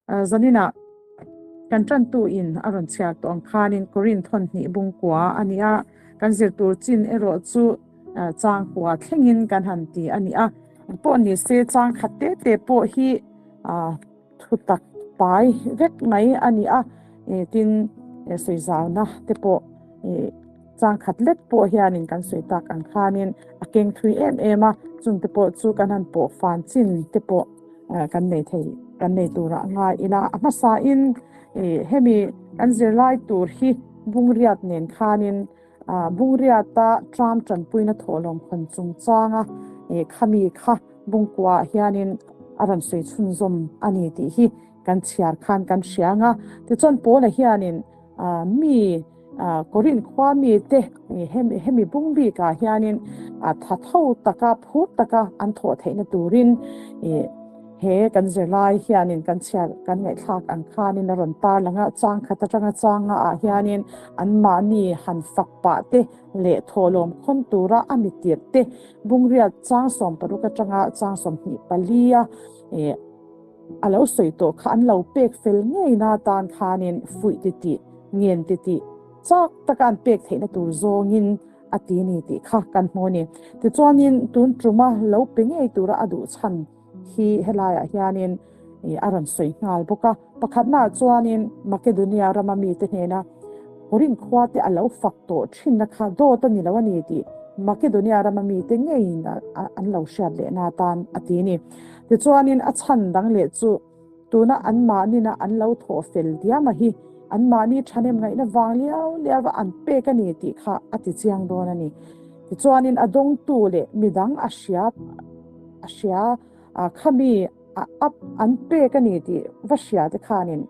Zaninah kan tantu in a rawn chhiar tawh ang khanin Korinth thawnhnih bungkua a ni a, kan zir tur chin erawh chu changkua thlengin kan han ti a ni a. Pawh ni se chang khat te te pawh hi thu tak pai vek mai a ni a, tin sawizauna te pawh chang khat lek pawh hianin kan sawi tak ang khanin a keng thui em em a, chungte pawh chu kan han pawh fan chin te pawh kan nei thei kan nei turah ngai ila. A hmasain hemi kan zirlai tur hi Bungriat nen khanin Bungriata tram tanpuina thawhlawm khawn chungchanga khami kha Bungkuaah hianin a rawn sawi chhunzawm a ni tih hi kan chhiar khan kan hria ang a. Tichuan Paula hianin mi Korinth khua mite hemi bung bikah hianin tha tho taka phur taka an thawh theihna turin he kan zirlai hianin kan chhiar kan ngaihthlak ang khanin a rawn tar lang a. Chang khat atanga changa ah hianin anmahni han fak pah te leh thawhlawm khawn tura a mi tirh te Bungriat chang 60 atanga chang 24 a a lo sawi tawh kha an lo pek fel ngei na tan khanin fuih titih, ngen titih chak taka an pek theihna tur zawngin a ti ni tih kha kan hmu a ni. Tichuanin tun tuma lo pe ngei tura a duh chhan hi helaiah hianin a rawn sawi nghal bawk a. Pakhatnaah chuanin Makedonia rama mite hnena Korinth khuate a lo fak tawh thinna kha dawt a ni lo a ni tih Makedonia rama mite ngeiin an lo hriat lehna atan a ti a ni. Tichuanin a chhan dang leh chu tuna anmahnina an lo thawh fel diam a hi anmahni thahnem ngaihna vang liau liau a an pek a ni tih kha a ti chiang dawn a ni. Tichuanin a dawngtu leh midang a hria a hria a khami a up an pek a ni tih va hria te khanin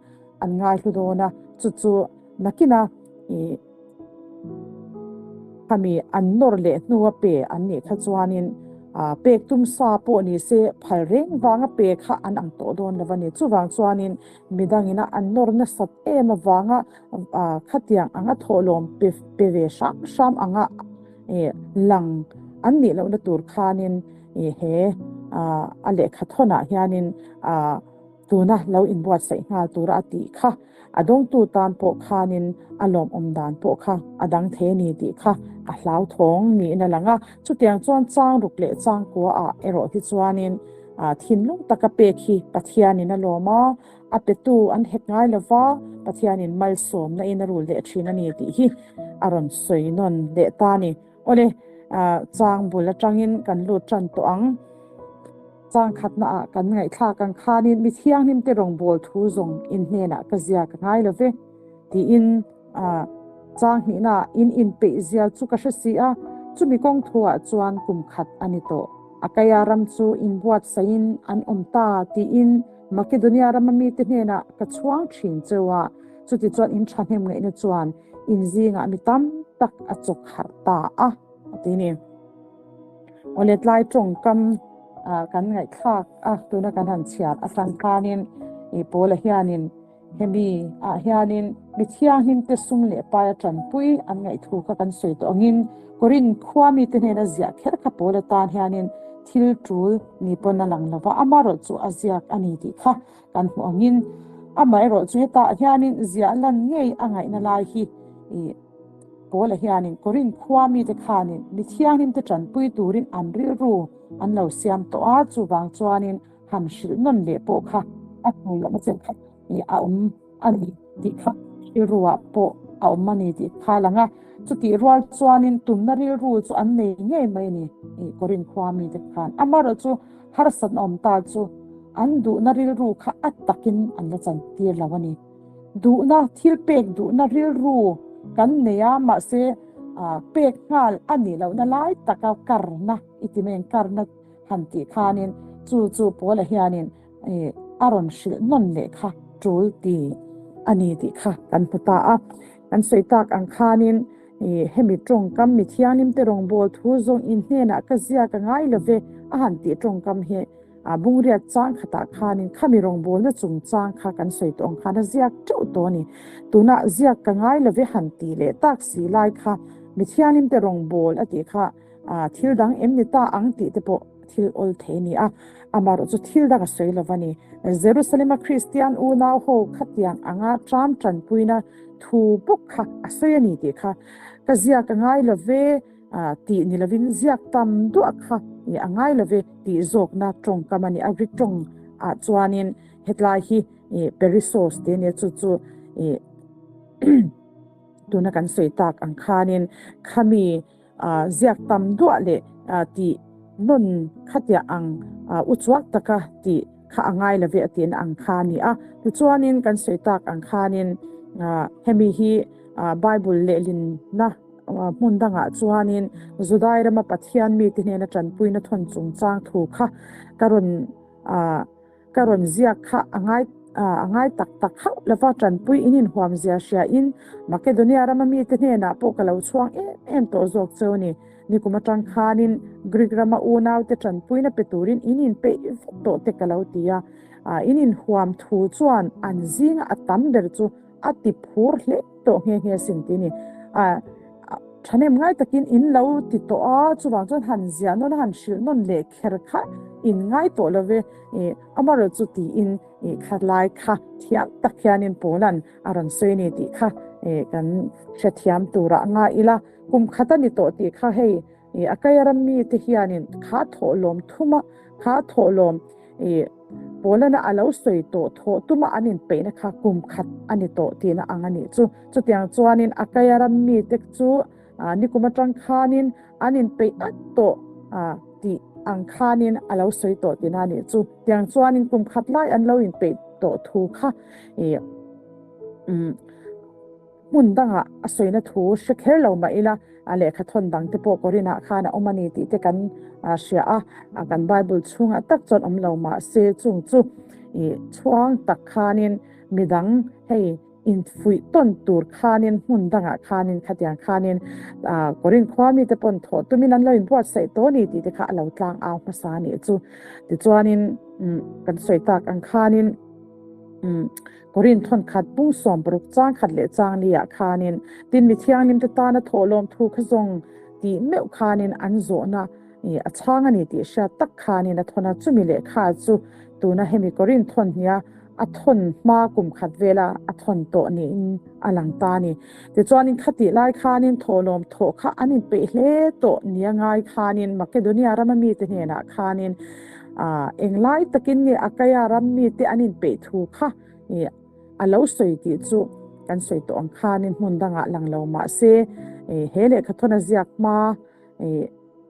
an ngaihlu dawn a, chu chu nakina ih khami an nawr leh hnua pe an nih kha chuanin ah pek tum sa pawh ni se phal reng vanga pe kha an ang tawh dawn lo a ni. Chuvang chuanin midangina an nawr nasat em avanga ah khatiang anga thawhlawm pe pe ve hram hram anga ih lang an nih lohna tur khanin ih he ah a lehkha thawnah hianin ah tuna lo inbuatsaih nghal tura a tih kha a dawngtu tan pawh khanin a lawmawm dan pawh kha a dang thei a ni tih kha a hlauthawng niin a lang a. Chutiang chuan changruk leh changkuaah erawh hi chuanin thinlung taka pek hi Pathianin a lawm a, a petu an hek ngai lo va, Pathianin malsawmna in a rul leh thin a ni tih hi a rawn sawi nawn leh ta a ni. Awle, chang bul atangin kan lut tan tawh ang. Chang khatnaah kan ngaihthlak ang khanin mi thianghlimte rawngbâwl thu zawng in hnênah ka ziak a ngai lo ve, tiin chang hnihnaah in inpeih zial chu ka hre si a, chumi kawng thuah chuan kum khat a ni tawh. Akaia ram chu inbuatsaihin an awm ta, tiin Makedonia rama mite hnênah ka chhuang ṭhîn cheu a, chutichuan in ṭhahnem ngaihna chuan in zîngah mi tam tak a chawk harh ta a, a ti ni. Awle tlai tawngkam kan ngaihthlak a, tuna kan han chhiar atang khanin i Paula hianin hemi ah hianin mi thianghlim te sum leh pai a tanpui an ngaihthu kha kan sawi tawh angin Korinth khua mite hnena ziah kher kha Paula tan hianin thil tul ni pawn a lang lova, amaherawhchu a ziak a ni tih kha kan hmuh angin amaherawhchu hetah hianin ziah lan ngei a ngaihna lai hi i Paula hianin Korinth khua mite khanin mi thianghlimte tanpui turin an rilru an lo siam tawh a, chuvang chuanin han hrilh nawn leh pawh kha a hmu lohna chelh kha a awm a ni tih kha rilruah pawh a awm a ni tih kha a lang a. Chutih rual chuanin tumna rilru chu an nei ngei mai a ni Korinth khua mite khan. Amaherawhchu harsatna awm ta chu an duhna rilru kha a takin an la chantir lo a ni. Duhna, thil pek duhna rilru kan nei a, mahse pek nghal a nih lohna lai taka karna i ti mai ang, karna han tih khanin chu chu Paula hianin a rawn hrilh nawn leh kha tul ti a ni tih kha kan hmu ta a. Kan sawi tak ang khanin hemi tawngkam mi thianghlimte rawngbâwl thu zawng in hnenah ka ziak a ngai lo ve a han tih tawngkam hi A bungriat chang khatah khanin khami rawngbawlna chungchang kha kan sawi tawh ang khan a ziak teuh tawh a ni. Tunah ziak ka ngai lo ve han tih leh tak si lai kha mi thianghlimte rawngbâwl a tih kha thil dang em ni ta ang tih te pawh. thil awl thei a ni a, amaherawh chu thil dang a sawi lo va ni. Jerusalem-a Kristian unau ho khatiang anga ṭam ṭanpuina thu bawk kha a sawi a ni tih kha ka ziak a ngai lo ve tih ni lovin ziak tam duah kha a ngai lo ve tih zawkna ṭawngkam a ni. A Greek ṭawngah chuanin hetlai hi perissos tih a ni a, chu chu tuna kan sawi tak ang khanin khami ziak tam duah leh tih nawn khatiah ang uchuak taka tih kha a ngai lo ve a tihna ang kha a ni a. Tichuanin kan sawi tak ang khanin hemi hi Bible lehlinna hmun dangah chuanin Judai rama Pathian mite hnena tanpuina thawn chungchang thu kha ka rawn Ka rawn ziak kha a ngai a ngai tak tak hauh lova tanpui in inhuam zia hria in Makedonia rama mite hnenah pawh ka lo chhuang em em tawh zawk cheu a ni. Nikum atang khanin Greek rama unaute tanpuina pe turin in inpeih vek tawh te ka lo ti a. In inhuam thu chuan an zinga a tam ber chu a ti phur hle tawh nghe nghe sin ti a ni. Thahnem ngai takin in lo ti tawh a, chuvang chuan han ziah nawn a han hrilh nawn leh kher kha in ngai tawh lo ve. Amaherawh chu tiin kha lai kha thiam tak hianin Paula'n a rawn sawi a ni tih kha kan hrethiam turah ngai ila. Kum khat a ni tawh tih kha hei Akaia ram mite hianin kha thawhlawm thuma kha thawhlawm Paulana a lo sawi tawh thawh tuma an inpeihna kha kum khat a ni tawh tihna ang a nih chu. Chutiang chuanin Akaia ram mite chu nikum atang khanin an inpeih at tawh tih ang khanin a lo sawi tawh tihna a nih chu. Tiang chuanin kum khat lai an lo inpeih tawh thu kha Hmun dangah a sawina thu hre kher lo mah ila, a lehkha thawn dang te pawh Korinah khan a awm a ni tih te kan hria a, kan Bible chhungah tak chuan awm lo mah se chung chu ih chhuang tak khanin midang hei infuih tawn tur khanin hmun dangah khanin khatiang khanin Korin khua mite pawn thawh tumin an lo inbuatsaih tawh a ni tih te kha a lo tlang au hmasa a nih chu. Tichuanin kan sawi tak ang khanin Korin thawn khat pung 60 chang khat leh chang li ah khanin tin mi thianghlim te tana thawhlawm thu kha zawng tih meuh khanin an zawhna a chhang a ni tih hriat tak khanin a thawn a, chumi lehkha chu tuna hemi Korin thawn hnia a thawn hma kum khat vela a thawn tawh niin a lang ta a ni. Tichuanin khatih lai khanin thawhlawm thawh kha an inpeih hle tawh nia ngai khanin Makedonia rama mite hnenah khanin Englai takin nge Akaia ram mite an inpeih thu kha a lo sawi tih chu kan sawi tawh ang khanin hmun dangah lang lo mah se he lehkha thawn a ziak hma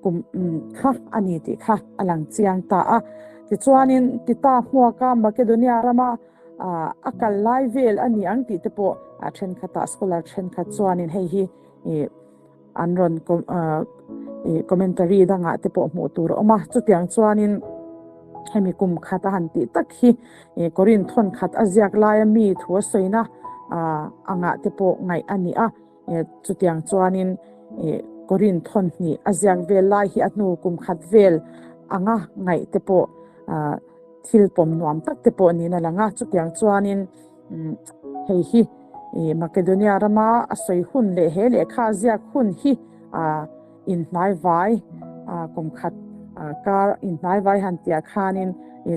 kum kha a ni tih kha a lang chiang ta a. Tichuanin Tita hmuaka Makedonia rama a kal lai vel a ni ang tih te pawh thenkhatah scholar thenkhat chuanin hei hi An rawn commentary dangah te pawh hmuh tur a awm a, chutiang chuanin hemi kum khat a han tih tak hi Korin thawn khat a ziak laia mi thu a sawina angah te pawh ngaih a ni a, chutiang chuanin Korin thawn hnih a ziak vel lai hi a hnu kum khat vel anga ngaih te pawh thil pawm nuam tak te pawh niin a lang a, chutiang chuanin Hei hi Makedonia rama a sawi hun leh he lehkha a ziak hun hi inhnaivai kum khat kar inhnaivai han tih ah khanin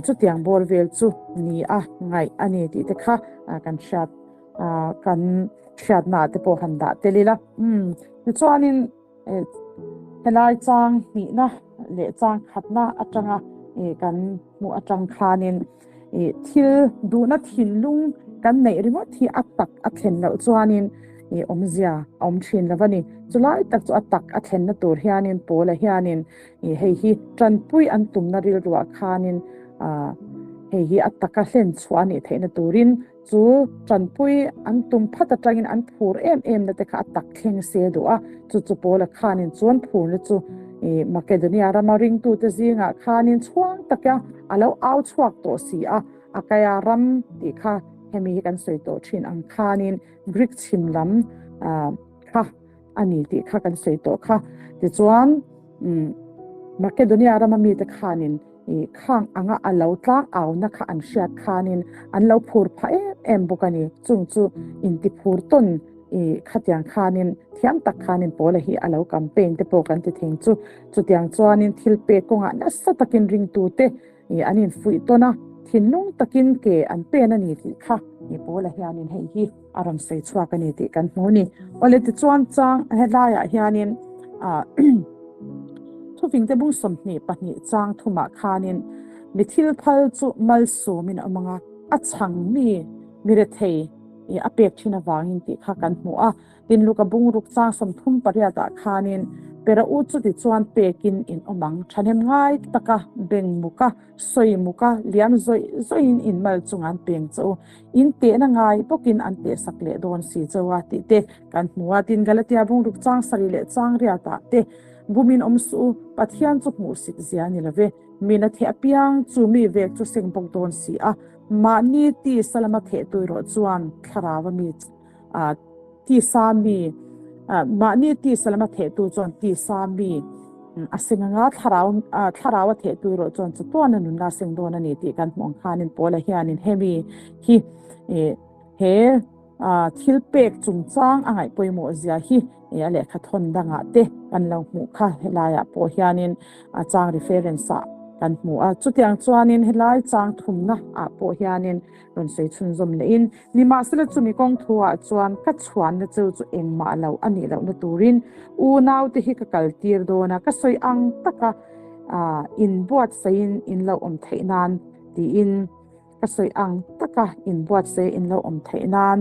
chutiang bawr vel chu ni a ngaih a ni tih te kha kan hriat kan hriatna ah te pawh han dah tel ila. Tichuanin Helai chang hnihna leh chang khatna atanga kan hmuh atang khanin thil duhna thinlung kan neih ringawt hi a tak a thlen loh chuanin awmzia a awm thin lo a ni. Chulai tak chu a tak a thlenna tur hianin Paula hianin hei hi tanpui an tumna rilruah khanin hei hi a taka hlen chhuah a nih theihna turin Chu tanpui an tum phat atangin an phur em em na te kha a tak thleng se duh a, chu chu Paula khanin chuan phurna chu Makedonia rama ringtute zingah khanin chhuang taka a lo au chhuak tawh si a, Akaia ram tih kha hemi hi kan sawi tawh thin ang khanin Greek chhim lam kha a ni tih kha kan sawi tawh kha. Tichuan Makedonia rama mite khanin khang anga a lo tlang auna kha an hriat khanin an lo phur phah em em bawk a ni. Chung chu intiphur tawn I khatiang khanin thiam tak khanin Paula hi a lo campaign te pawh kan ti thei chu. Chutiang chuanin thil pek kawngah nasa takin ringtute i an infuih tawn a, thinlung takin ke an pen a ni tih kha i Paula hianin hei hi a rawn sawi chhuak a ni tih kan hmu a ni. Awle tichuan chang helaiah hianin ah thufingte bung 22 chang thumah khanin mi thil phal chu malsawmin a awm ang a, a chhang mi mi rethei i a pek thin avangin tih kha kan hmu a. Tin, Luka bungruk chang 38 ah khanin Pera u chuti chuan pekin in awm ang. Thahnem ngai taka beng muka, sawi muka, liam zawih zawihin in mal chungah an peng che u. In tehna ngai bawkin an tehsak leh dawn si che u a tih te kan hmu a. Tin, Galatia bungruk chang sarih leh chang riatah te bumin awm suh u, Pathian chu hmuhsit zia a ni lo ve. Min a theh apiang chu mi vek chu seng bawk dawn si a, mahni tisa lama theh tui rawh chuan thlarau a mi tisa mi mahni tisa lama theh tu chuan tisa mi a seng anga thlarau thlarau a theh tui rawh chuan chatuan a nunna seng dawn a ni tih kan hmuh ang khanin Paula hianin hemi hi he Thil pek chungchang a ngaih pawimawh zia hi a lehkha thawn dangah te kan lo hmuh kha helaiah pawh hianin a chang reference ah kan hmu a. Chutiang chuanin helai chang thumna ah pawh hianin rawn sawi chhunzawm lehin nimahsela chumi kawng thu ah chuan ka chhuanna cheu chu engmah lo a nih lohna turin unaute hi ka kal tir dawn a, ka sawi ang taka inbuatsaihin in lo awm theih nan tiin Ka sawi ang taka inbuatsaih in lo awm theih nan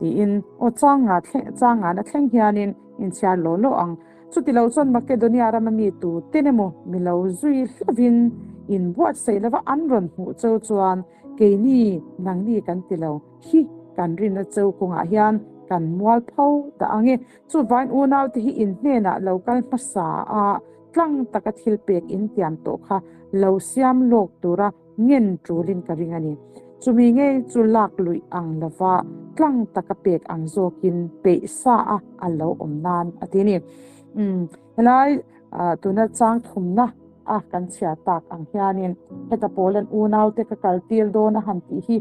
tiin aw changa thleng changa na thleng hianin inchhiar law law ang. Chuti lo chuan Makedonia rama mi tu ten emaw mi lo zui hlovin inbuatsaih lova an rawn hmuh cheu chuan keini nangni kan ti lo hi kan rinna cheu kawngah hian kan mual pho dah ang e. Chuvain unaute hi in hnenah lo kal hmasa a tlang taka thil pek intiam tawh kha lo siam lawk tura ngen tulin ka ring a ni. Chumi ngei chu lak luih ang lova tlang taka pek ang zawkin peih sa a a lo awm nan a ti a ni. Umm helai tuna chang thumna a kan chhiar tak ang hianin heta Poland unaute ka kal tir dawn a han tih hi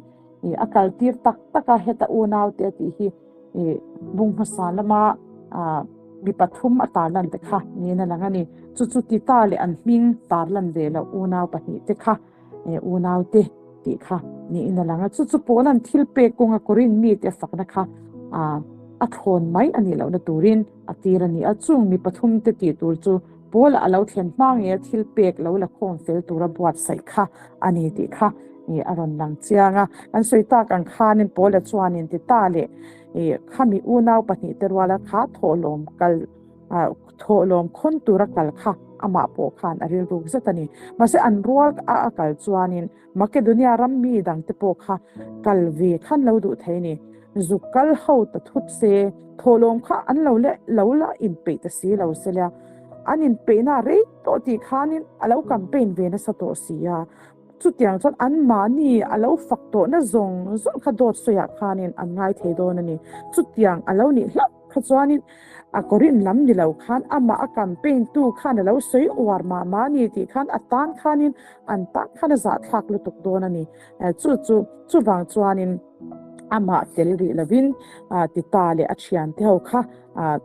a kal tir tak tak a heta unaute a tih hi bung hmasa lama mi pathum a tarlan te kha niin a lang a ni. Chu chu Tita leh an hming tarlan ve loh unau pahnih te kha unau te tih kha niin a lang a. Chu chu Paula'n thil pek kawnga Korinth mite a fakna kha a thlawn mai a nih lohna turin a tir a ni a. Chung mi pathum te tih tur chu Paula a lo thlen hma nge thil pek lo la khawm fel tura buatsaih kha a ni tih kha a rawn lang chiang a. Kan sawi tak ang khanin Paula chuanin Tita leh Khami unau pahnihte ruala kha thawhlawm kal thawhlawm khawn tura kal kha amah pawh khan a rilruk zet a ni. Mahse an rual a a kal chuanin Makedonia ram mi dangte pawh kha kal ve khan lo duh thei a ni. Zuk kal ho ta thut se thawhlawm kha an lo leh lo la inpeih ta si lo se lia. An inpeihna rei tawh tih khanin a lo campaign ve nasa tawh si a. Chutiang chuan anmahni a lo fak tawhna zawng zawng kha dawt sawiah khanin an ngai thei dawn a ni. Chutiang a lo nih hlauh kha chuanin a Korin lam ni lo khan amah a campaign tu khan a lo sawi uar mah mah a ni tih khan a tan khanin an tan khan a zahthlak lutuk dawn a ni. Chu chu chuvang chuanin amah tel rih lovin Tita leh a thiante ho kha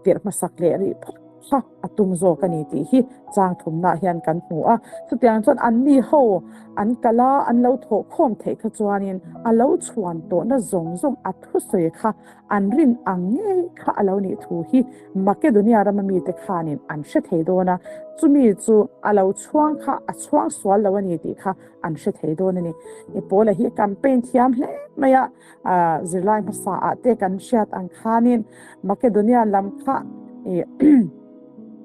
tirh hmasak leh rih phawt kha a tum zawk a ni tih hi chang thumnah hian kan hmu a. Chutiang chuan anni ho an kal a, an lo thawh khawm theih kha chuanin a lo chhuan tawhna zawng zawng a thusawi kha an rin ang ngei kha a lo nih thu hi Makedonia rama mite khanin an hre thei dawn a, chumi chu a lo chhuang kha a chhuang sual lo a ni tih kha an hre thei dawn a ni. I Paula hi campaign thiam hle mai a. Zirlai hmasa ah te kan hriat ang khanin Makedonia lam kha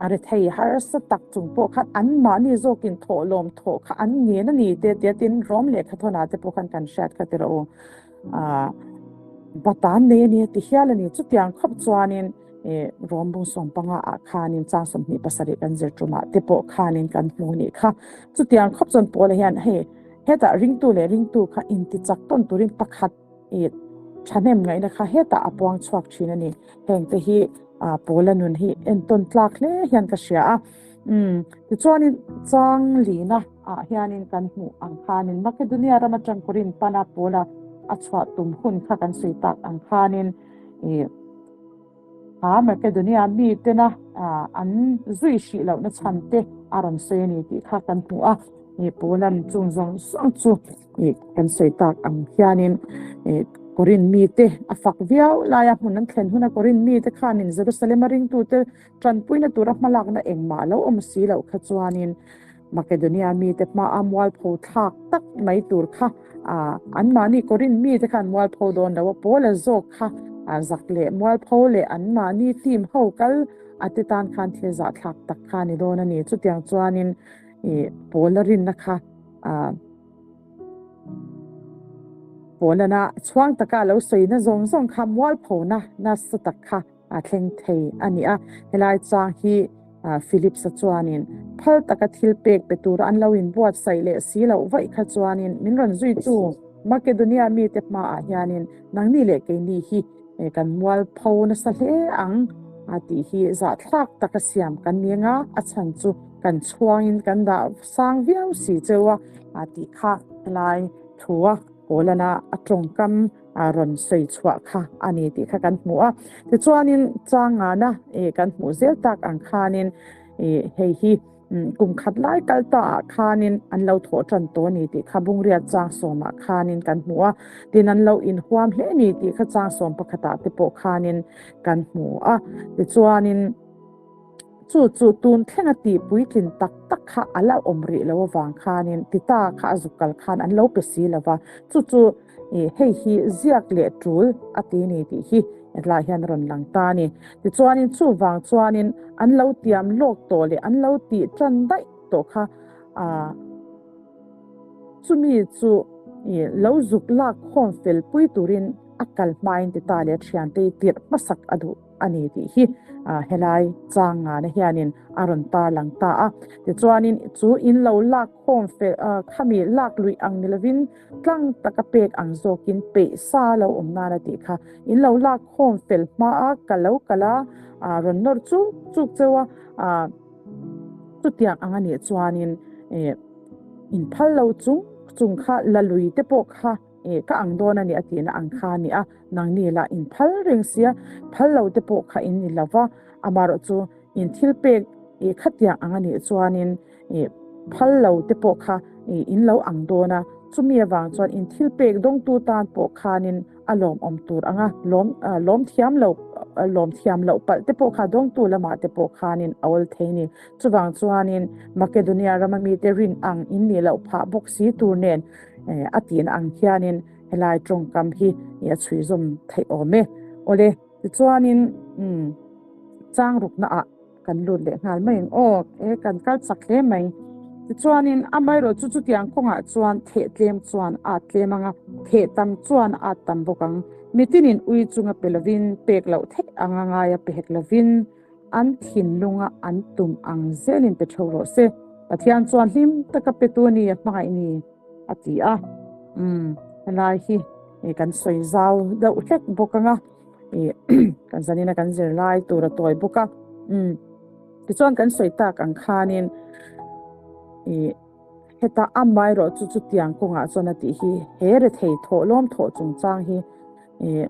a rethei harsa tak chung pawh khan anmahni zawkin thawhlawm thawh kha an ngen a ni te tia tin Rom lehkha thawnah te pawh khan kan hriat kha tirh u. Batan nei a ni a ti hial a ni. Chutiang khawp chuanin Rom bung sawmpanga ah khanin chang 27 kan zir tumah te pawh khanin kan hmu nih kha. Chutiang khawp chuan Paula hian hei Hetah ringtu leh ringtu kha intichak tawn turin pakhat i thahnem ngaihna kha hetah a puang chhuak thin a ni. Hengte hi Paula nun hi entawn tlak hle hian ka hria a. Umm, tichuanin chang lina ah hianin kan hmuh ang khanin Makedonia ram atang Korinth pana Paula a chhuah tum hun kha kan sawi tak ang khanin i. Kha Makedonia mitena an zui hrih lohna chhan te a rawn sawi a ni tih kha kan hmu a. Paula'n chung zawng zawng chu kan sawi tak ang hianin Korinth mite a fak viau laia hmun an thlen huna Korinth mite khanin Jerusalem-a ringtute tanpuina tura hmalakna engmah lo awm si loh kha chuanin Makedonia mite hmaa mualpho thlak tak mai tur kha anmahni Korinth mite khan mualpho dawn lo a, Paula zawk kha zak leh mualpho leh anmahni team ho kal a te tan khan thil zahthlak tak kha a ni dawn a ni. Chutiang chuanin Paula rinna kha Paulana chhuang taka a lo sawina zawng zawng kha mualphona nasa tak kha a thleng thei a ni a. Helai chang hi Philips-a chuanin phal taka thil pek pe tura an lo inbuatsaih leh si loh vaih kha chuanin min rawn zuitu Makedonia mite hmaah hianin nangni leh keini hi kan mualpho nasa hle ang a tih hi zahthlak taka siam kan ni anga a chhan chu kan chhuangin kan dah sang viau si cheu a a tih kha helai thua Paulana a tawngkam a rawn sawi chhuah kha a ni tih kha kan hmu a. Tichuanin changana kan hmuh zel tak ang khanin hei hi kum khat lai kal ta ah khanin an lo thawh tan tawh a ni tih kha Bungriat chang sawmah khanin kan hmu a. Tin an lo inhuam hle a ni tih kha chang sawm pakhatah te pawh khanin kan hmu a. Tichuanin Chu chu tun thlenga tih puitlin tak tak kha a la awm rih lo avang khanin Tita kha a zuk kal khan an lo pe si lo va, chu chu ih hei hi ziak leh tul a ti ni tih hi hetlai hian a rawn lang ta a ni. Tichuanin chuvang chuanin an lo tiam lawk tawh leh an lo tih tan daih tawh kha ah chumi chu ih lo zuk lak khawm fel pui turin a kal hmain Tita leh a thiante hi tirh hmasak a duh. a ni tih hi helai chang ngana hianin a rawn tarlang ta a. Tichuanin chu in lo lak khawm fel khami lak luih ang ni lovin tlang taka pek ang zawkin peih sa lo awm nan a tih kha. In lo lak khawm fel hmaa ka lo kal a, rawn nawr chuk chuk cheu a, chutiang ang a nih chuanin in phal lo chung chung kha la lui te pawh kha ka ang dawn a ni a tihna ang kha a ni a. Nangni lah in phal reng sia, phal lo te pawh kha in ni lo va, amaherawh chu in thil pek i khatiang ang a nih chuanin i phal lo te pawh kha i in lo ang dawn a, chumi avang chuan in thil pek dawngtu tan pawh khanin a lawmawm tur ang a, lawm lawm thiam lo lawm thiam loh palh te pawh kha dawngtu lamah te pawh khanin a awl thei ni. Chuvang chuanin Makedonia rama mite rin ang in nih loh phah bawk si tur nen a tihna ang hianin Helai tawngkam hi a chhui zawm theih awm e. Awle, tichuanin umm chang rukna ah kan lut leh nghal mai ang aw, e kan kal chak hle mai. Tichuanin amaherawh chu chutiang kawngah chuan theh tlem chuan a tlem ang a, theh tam chuan a tam bawk ang. Mitinin ui chunga pe lovin pek loh theih anga ngaia pe hek lovin an thinlunga an tum ang zelin pe tho rawh se. Pathian chuan hlim taka petu a ni a hmangaih ni. a ti a umm helai hi ih kan sawi zau deuh hlek bawk ang a ih kan zanina kan zir lai tur a tawi bawk a umm tichuan kan sawi tak ang khanin ih heta amaherawh chu chutiang kawngah chuan a tih hi he rethei thawh lawm thawh chungchang hi ih.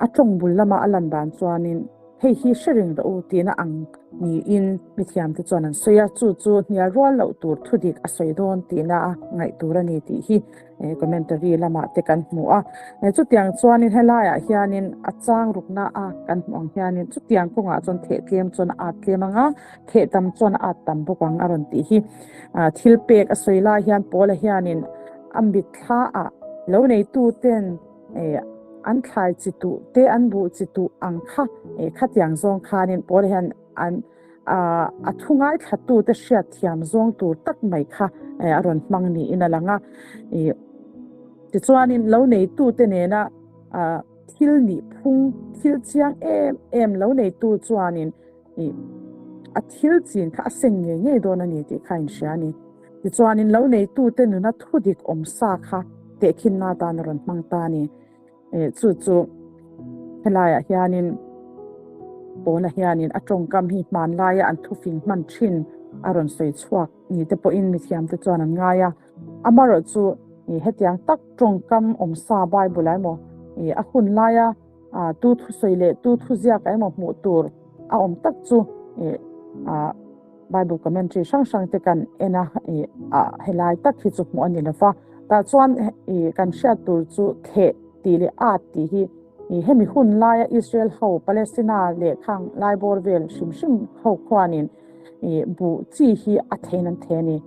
A tawng bul lama a lan dan chuanin hei hi hre reng rawh u tihna ang niin mithiamte chuan an sawi a, chu chu hnial rual loh tur thudik a sawi dawn tihna a ngaih tur a ni tih hi commentary lamah te kan hmu a. Chutiang chuanin helaiah hianin a chang rukna a kan hmuh ang hianin chutiang kawngah chuan theh tlem chuan a at tlem ang a, theh tam chuan a at tam bawk ang a rawn tih hi. Thil pek a sawi lai hian Paula hianin a mitthlaah lo neituten Eh, an thlai chi tuh te, an buh chi tuh ang kha, eh, khatiang zawng khanin Paul hian an a a thu ngaithla tu te hriat thiam zawng tur tak mai kha eh, a rawn hmang niin a lang a. Eh, tichuanin lo neitu te nena a thil nih phung, thil chiang em em lo neitu chuanin Ih, a thil chin kha a seng ngei ngei dawn a ni tih kha inhria a ni. Tichuanin lo neitute nuna thudik awm sa kha tehkhinna atan a rawn hmang ta a ni. Ih, chu chu helaiah hianin Paula hianin a tawngkam hi hmanlaia an thufing hman thin a rawn sawi chhuak ni te pawhin mithiamte chuan an ngai a. Amaherawhchu ih hetiang tak tawngkam awm sa Bible-ah emaw ih a hun laia. tu thusawi leh tu thuziak emaw hmuh tur a awm tak chu Bible commentary hrang hrang te kan en a, helai tak hi chu hmuh a ni lova. Tah chuan kan hriat tur chu theh tih leh at tih hi hemi hun laia Israel ho Palestina leh khang lai bawr vel hrim hrim ho khuanin buh chi hi a thein an theh a ni.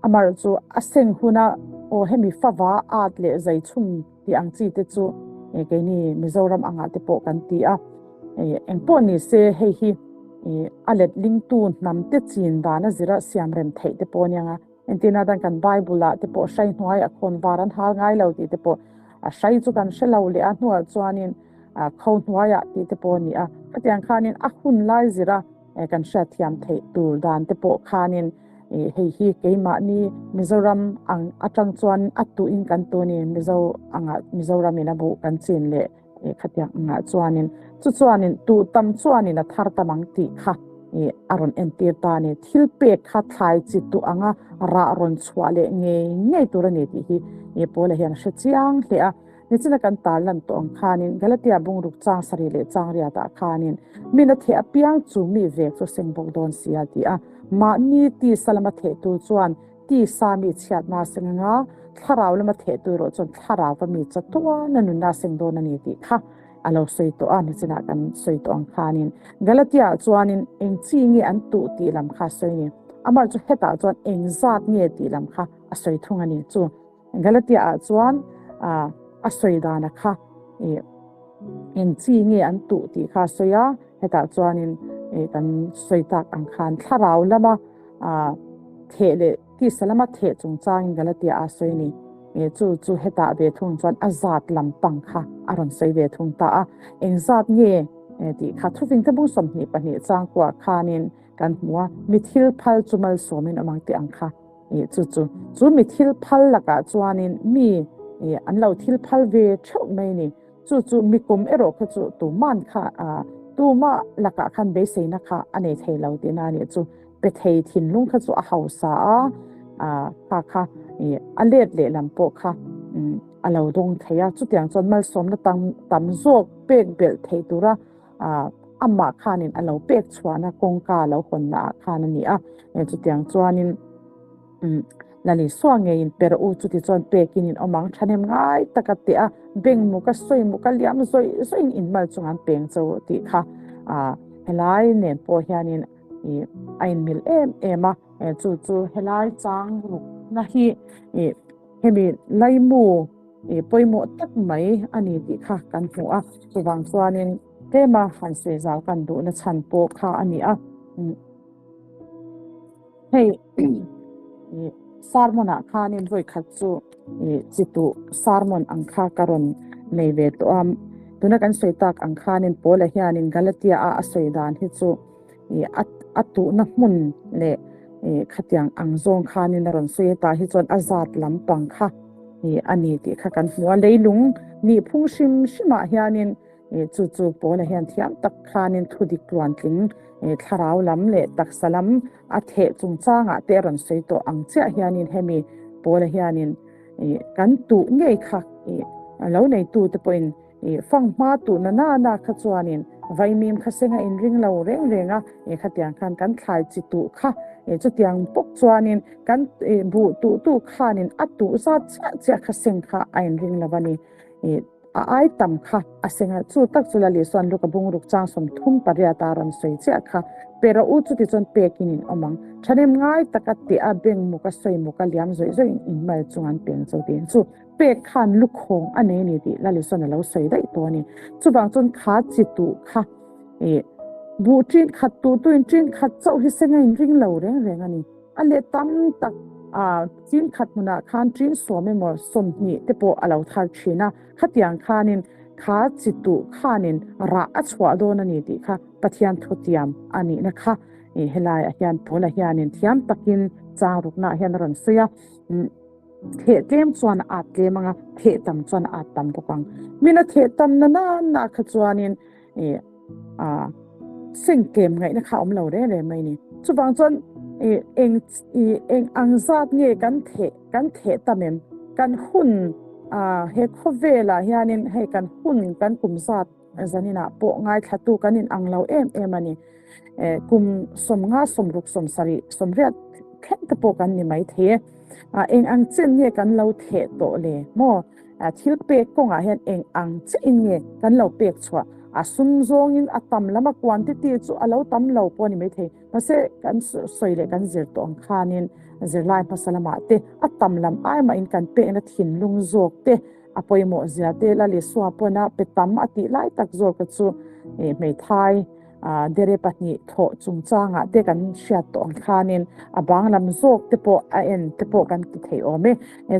Amaherawhchu chu a seng huna aw hemi fava at leh zai chhum tih ang chi te chu keini Mizoram angah te pawh kan ti a. Engpawh ni se hei hi a letlingtu hnam te chin dan a zira siam rem theih te pawh a nia. Entirna tan kan Bible ah te pawh hrai hnuaiah khawn var an hal ngai lo tih te pawh a hrai chu kan hre lo leh a hnuah chuanin kho hnuaiah tih te pawh a ni a. Khatiang khanin a hun lai zira kan hriatthiam theih tur dan te pawh khanin hei hi keimahni Mizoram ang atang chuan a tuhin kan tu ni Mizo angah Mizoramin a buh kan chin leh khatiang angah chuanin chu chuanin tuh tam chuanin a thar tam ang tih kha a rawn entir ta a ni. Thil pek kha thlai chi tuh anga rah rawn chhuah leh ngei ngei tur a ni tih hi Paula hian a hre chiang hle a. Nichina kan tar lan tawh ang khanin Galatia bungruk chang sarih leh chang riatah khanin min a theh apiang chu mi vek chu a seng bawk dawn si a ti a. Mahni tisa lama theh tur chuan tisa mi chhiatna a seng anga, thlarau lama theh tur erawh chuan thlarauva mi chatuana nunna a seng dawn a ni tih kha a lo sawi tawh a. Nichinah kan sawi tawh ang khanin Galatia ah chuanin eng chi nge an tuh tih lam kha a sawi a ni. Amaherawhchu chu hetah chuan eng zat nge tih lam kha a sawi thung a ni. Chu Galatia ah chuan a sawi dana kha eng chi nge an tuh tih kha a sawi a, hetah chuanin kan sawi tak ang khan thlarau lama theh leh tisa lama theh chungchangin Galatia ah a sawi a ni. Chu chu hetah ve thung chuan a zat lampang kha a rawn sawi ve thung ta a, eng zat nge tih kha thufing te bung 22 changkuah khanin kan hmu a, mi thil phal chu malsawmin awm ang tih ang kha. Ih chu chu chu mi thil phal lakah chuanin mi ih an lo thil phal ve theuh mai ni. Chu chu mi kum erawh kha chu tuman kha ah tuma lakah khan beiseina kha a nei thei lo tihna a nih chu. Pe thei thinlung kha chu a hausa a, ah kha kha ih a let lehlam pawh kha umm a lo dawng thei a. Chutiang chuan malsawmna tam tam zawk pek belh theih tura ah amah khanin a lo pek chhuahna kawngka a lo hawnna ah khan a ni a, chutiang chuanin umm Lali Sua ngeiin per u chuti chuan pekin in awm ang thahnem ngai taka teh a, beng muk a sawi muk a liam zawih zawih in inmal chunga an peng cho tih kha ah helai nen pawh hianin ih a inmil em em a, chu chu helai chang rukna hi ih hemi laimu ih pawimawh tak mai a ni tih kha kan hmu a, chuvang chuanin tlema han sawi zau kan duhna chhan pawh kha a ni a. Hei ih sermon ah khanin vawi khat chu ih chi tuh sermon ang kha ka rawn nei ve tawh a, tuna kan sawi tak ang khanin Paula hianin Galatia a a sawi dan hi chu ih a a tuhna hmun leh ih khatiang ang zawng khanin a rawn sawi a, tah hi chuan a zat lampang kha ih a ni tih kha kan hmu a, leilung nihphung hrim hrimah hianin ih chu chu Paula hian thiam tak khanin thu dik tluantling ih thlarau lam leh taksa lam a theh chungchangah te a rawn sawi tawh ang chiah hianin hemi Paula hianin ih kan tuh ngei kha ih lo neitute pawhin I fanghma tuh na na na kha chuanin vaimim kha seng a inring lo reng reng a, i khatiang khan kan thlai chi tuh kha i chutiang bawk chuanin kan i buh tuh tu khanin a tuh zat chiah chiah kha seng kha a inring lo a ni. I a ai tam kha a seng a, chu tak chu Lali chuan Luka bungruk chang 38 a rawn sawi chiah kha pe rawh u chuti chuan pekin in awm ang. Thahnem ngai taka teh a beng muk a sawi muk a liam zawih zawih in inmal chung an peng cho tiin chu Pek khan lukhawng a nei a ni tih Lalison a lo sawi daih tawh a ni. Chuvang chuan kha chi tuh kha ih buh ṭin khat tuh tuin ṭin khat chauh hi seng a inring lo reng reng a ni. A leh tam tak ah chin khat hmunah khan ṭin sawm emaw 20 te pawh a lo thar ṭhin a. Khatiang khanin kha chi tuh khanin rah a chhuah dawn a ni tih kha Pathian thutiam a nihna kha ih helaiah hian Paula hianin thiam takin chang ruknaah hian a rawn sawi a. Theh tlem chuan a at tlem ang a, theh tam chuan a at tam bawk ang. Min a theh tam na na na kha chuanin ih ah seng tlem ngaihna kha a awm lo reng reng mai a ni. Chuvang chuan ih eng ih eng ang zat nge kan theh kan theh tam em? Kan hun He khawvelah hianin hei kan hun kan kum zat zaninah pawh ngaithlatu kan inang lo em em a ni. Kum 50, 60, 70, 80 thleng te pawh kan ni maithei e. Eng ang chen nge kan lo theh tawh le maw? Thil pek kawngah hian eng ang chiahin nge kan lo pek chhuah? A sum zawngin a tam lam a quantity chu a lo tam lo pawh a ni maithei. Mahse kan sawi leh kan zir tawh ang khanin zirlai hmasa lamah te a tam lam ai mahin kan pekna thinlung zawk te a pawimawh zia te la Lisua pawn a pe tam a tih lai tak zawk te chu hmeithai dere pahnih thawh chungchangah te kan hriat tawh ang khanin a bang lam zawk te pawh a en te pawh kan ti thei awm e.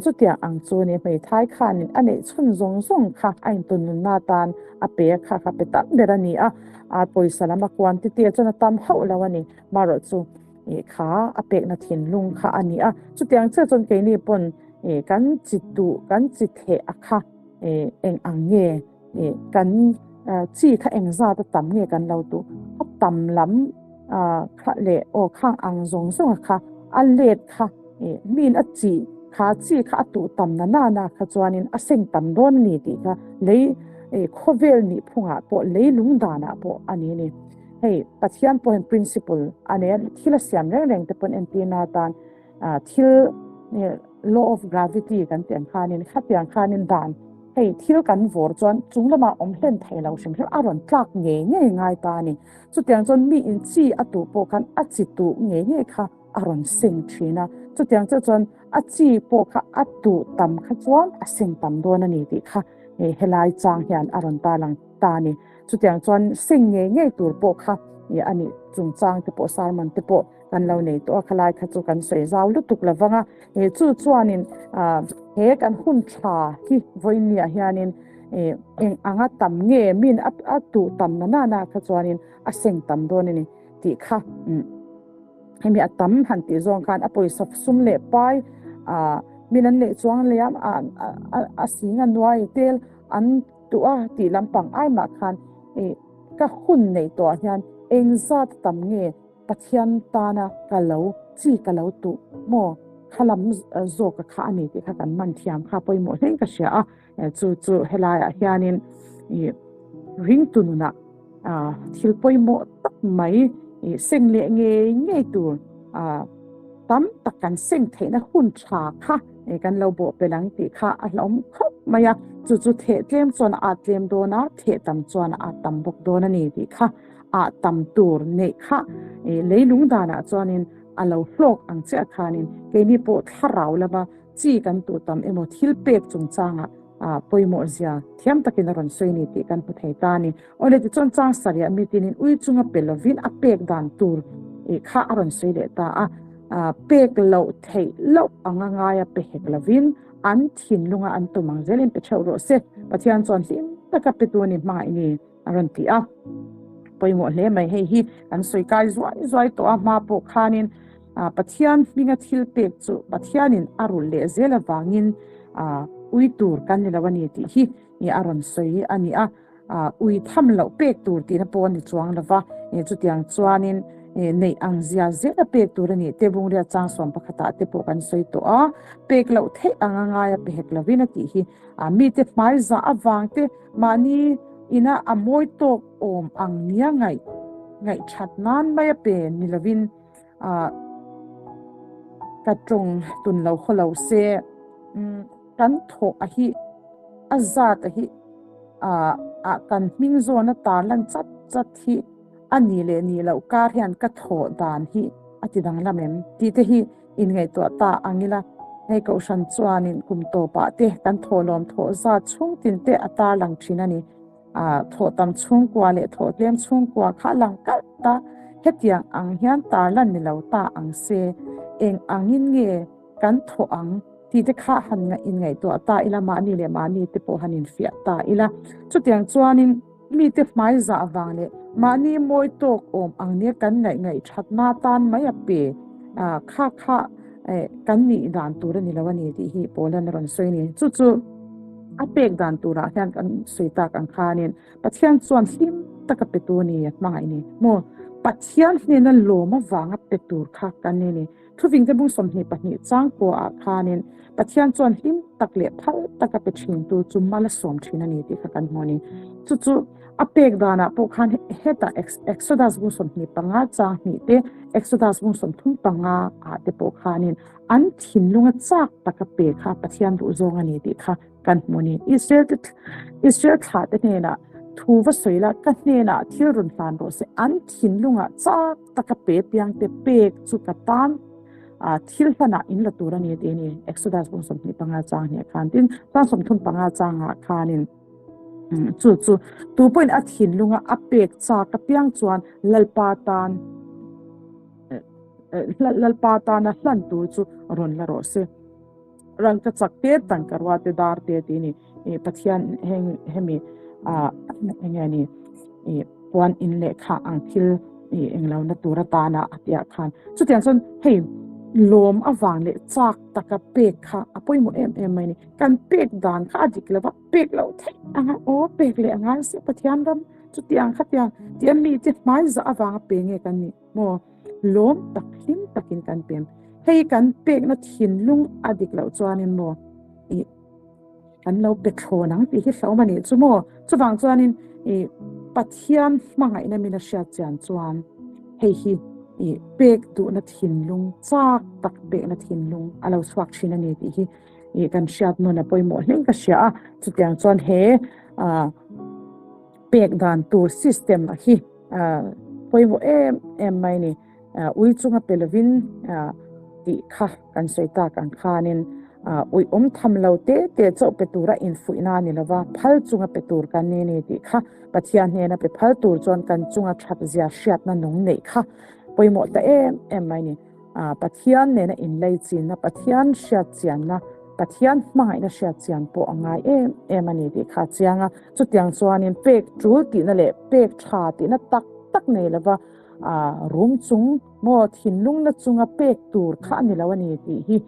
Chutiang ang chu ni hmeithai khanin a neih chhun zawng zawng kha a intunnunna atan a pe a kha kha pe tam ber a ni a. A pawisa lam a quantity a chuan a tam hauh lo a ni. Marawh chu ih kha a pekna thinlung kha a ni a. Chutiang chiah chuan keini pawn ih kan chi tuh kan chi theh a kha ih eng ang nge ih kan chi kha eng zat a tam nge kan lo tuh. A tam lam kha leh aw khang ang zawng zawng a kha a let kha ih min a chi kha chi kha a tuh tam na na na kha chuanin a seng tam dawn a ni tih kha lei ih khawvel nih phungah pawh lei lung danah pawh a ni a ni. Hei Pathian pawhin principle a nei a, thil a siam reng reng te pawn entirna atan thil law of gravity kan tih ang khanin khatiang khanin dan hei thil kan vawr chuan chung lamah awm hlen thei lo hrim hrim a rawn tlak ngei ngei ngai ta a ni. Chutiang chuan mi in chi a tuh pawh khan a chi tuh ngei ngei kha a rawn seng thin a, chutiang chiah chuan a chi pawh kha a tuh tam kha chuan a seng tam dawn a ni tih kha helai chang hian a rawn tarlang ta a ni. Chutiang chuan seng ngei ngei tur pawh kha a nih chungchang te pawh sermon te pawh kan lo nei tawh a, khalai kha chu kan sawi zau lutuk lo vang a. Chu chuanin he kan hun tha hi vawiinniah hianin eng anga tam nge min a tuh tam na nana kha chuanin a seng tam dawn a ni tih kha. Hemi a tam han tih zawng khan a pawisa sum leh pai min an neih chuang liam a sing a nuai tel an tuh a tih lampang ai mah khan ka hun neih tawh ah hian eng zat tam nge Pathian tana ka lo chi ka lo tuh maw kha lam zawk a kha a ni tih kha kan man thiam kha pawimawh hlein ka hria a. Chu chu helaiah hianin ringtu nunah thil pawimawh tak mai seng leh ngei ngei tur tam tak kan seng theihna hun tha kha kan lo bawh pel ang tih kha a hlauhawm khawp mai a. Chu chu theh tlem chuan a at tlem dawn a, theh tam chuan a at tam bawk dawn a ni tih kha a tam tur neih kha leilung danah chuanin a lo hlawk ang chiah khanin keini pawh thlarau lama chi kan tuh tam emaw thil pek chungchangah pawimawh zia thiam takin a rawn sawi ni tih kan hmu thei ta a ni. Awle tichuan chang sarih mi tinin ui chunga pe lovin a pek dan tur kha a rawn sawi leh ta a, pek loh theih loh anga ngaia pe hek lovin an thinlunga an tum ang zelin pe theuh rawh se. Pathian chuan hlim taka petu a ni hmangaih ni. A rawn ti a, pawimawh hle mai hei hi kan sawi kai zuai zuai tawh a, hma pawh khanin Pathian hminga thil pek chu Pathianin a rulh leh zel avangin ui tur kan ni lo a ni tih hi a rawn sawi a ni a, ui tham loh pek tur tihna pawh a ni chuang lo va, chutiang chuanin neih ang zia zela pek tur a ni te Bungriat chang sawm pakhatah te pawh kan sawi tawh a, pek loh theih anga ngaia pe hek lovin a tih hi mite hmaizah avang te Mahni ina a mawi tawk awm ang nia ngaih ngaih that nan mai a pe ni lovin ka tawng tun lo khaw lo se kan thawh a hi a zat a hi ah kan hming zawn a tar lan chat chat hi a ni leh ni loh kar hian ka thawh dan hi a ti danglam em tih te hi Inngaihtuah ta ang ila, hei Kohhran chuanin kum tawpah te kan thawhlawm thawh zat chhungtin te a tarlang thin a ni. Thawh tam chhungkua leh thawh tlem chhungkua kha a lang kalh ta, hetiang ang hian tarlan ni lo ta ang se, eng angin nge kan thawh ang tih te kha han inngaihtuah ta ila, mahni leh mahni te pawh han infiah ta ila. Chutiang chuanin. Mite hmai zah vang leh mahni mawi tawk awm ang nia kan ngaih ngaih thatna tan mai a pe kha kha kan nih dan tur a ni lo a ni tih hi Paulan a rawn sawi a ni. Chu chu a pek dan turah hian kan sawi tak ang khanin Pathian chuan hlim taka petu a ni a hmangaih ni maw? Pathian hnena lawm avanga pe tur kha kan ni a ni. Thuvingte bung 22 chang kuaah khanin Pathian chuan hlim tak leh phal taka pe thintu chu mal a sawm thin a ni tih kha kan hmu a ni. Chu chu a pek danah pawh khan hetah Exodus bung 25 chang hnih te, Exodus bung 35 ah te pawh khanin an thinlunga chak taka pe kha Pathian duhzawng a ni tih kha kan hmu a ni. Israel te Israel thlah te hnenah thu va sawi la, ka hnenah thil rawn hlan rawh se, an thinlungah chak taka pe piangte pek chu ka tan thil hlanah in la tur a ni tih a ni. Exodus bung 25 chang hnih khan tin chang 35 changah khanin chu chu tu pawhin a thinlunga a pek chak apiang chuan Lalpa tan Lalpa tana hlan tur chu rawn la rawh se. Rangka chak te tangka rua te dar te tih a ni. Ih Pathian heng hemi ah eng nge ni ih puan in lehkha ang thil ih englo na tur atana a tih ah khan chutiang chuan hei lawm avang leh chak taka pek kha a pawimawh em em mai a ni. Kan pek dan kha a dik lova pek loh theih anga aw pek leh angai se Pathian ram chutiang khatiang tih a mite hmaizah avanga pe nge kan nih. Maw? Lawm tak hlim takin kan pem. Hei kan pekna thinlung a dik loh chuanin maw ih kan lo pe thlawn ang tih hi hlauhawm a nih chu maw? Chuvang chuanin ih Pathian hmangaihna min a hriat chian chuan hei hi ih pek duhna thinlung chak tak pekna thinlung a lo chhuak thin a ni tih hi ih kan hriat nawn a pawimawh hleng ka hria a. Chutiang chuan he ah pek dan tur system a hi pawimawh em em mai ni. Ui chunga pe lovin tih kha kan sawi tak ang khanin ui awm tham lo te te chauh pe tura infuihna a ni lova, phal chunga pe tur kan ni ni tih kha Pathian hnena pe phal tur chuan kan chunga that zia hriatna nung neih kha pawimawh ta em em mai ni. Pathian nena inlei chinna, Pathian hriat chianna, Pathian hmangaihna hriat chian pawh a ngai em em a ni tih kha a chiang a. Chutiang chuanin pek tul tihna leh pek tha tihna tak tak nei lova rum chung maw thinlungna chunga pek tur kha a ni lo a ni tih hi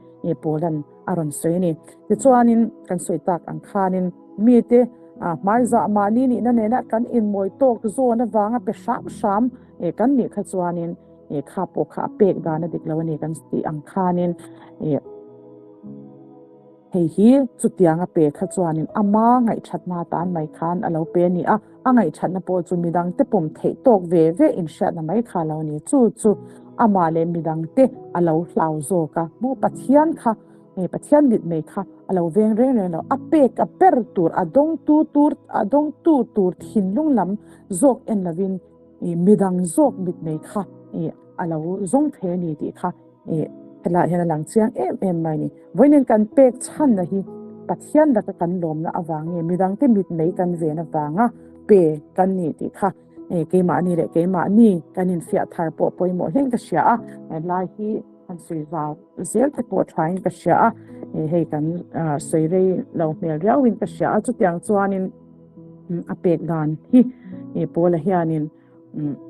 Paula'n a rawn sawi a ni. Tichuanin kan sawi tak ang khanin mite hmaizah mahni nihna nena kan inmawi tawk zawn avanga pe hram hram kan nih kha chuanin kha pawh kha a pek dan a dik lo a ni kan tih ang khanin Hei hi chutianga pe kha chuanin ama ngaihthatna atan mai khan a lo pe a ni a, a ngaihthatna pawh chu midangte pawm theih tawk ve ve inhriatna mai kha a lo ni. Chu chu amah leh midangte a lo hlau zawk a, maw Pathian kha, Pathian mitmei kha a lo veng reng reng lo, a pek a ber tur, a dawngtu tur, a dawngtu tur thinlung lam zawk en lovin midang zawk mitmei kha a lo zawng thei a ni tih kha Helaiah hian a lang chiang em em mai a ni. Vawiin kan pek chhanna hi Pathian laka kan lawmna avang nge midangte mitmei kan ven avanga pe kan ni tih kha keimahni leh keimahni kan infiah thar pawh pawimawh hlein ka hria a. Helai hi han sawi zau zel te pawh thain ka hria a, hei kan sawi rei lo hmel riauin ka hria a. Chutiang chuanin a pek dan hi Paula hianin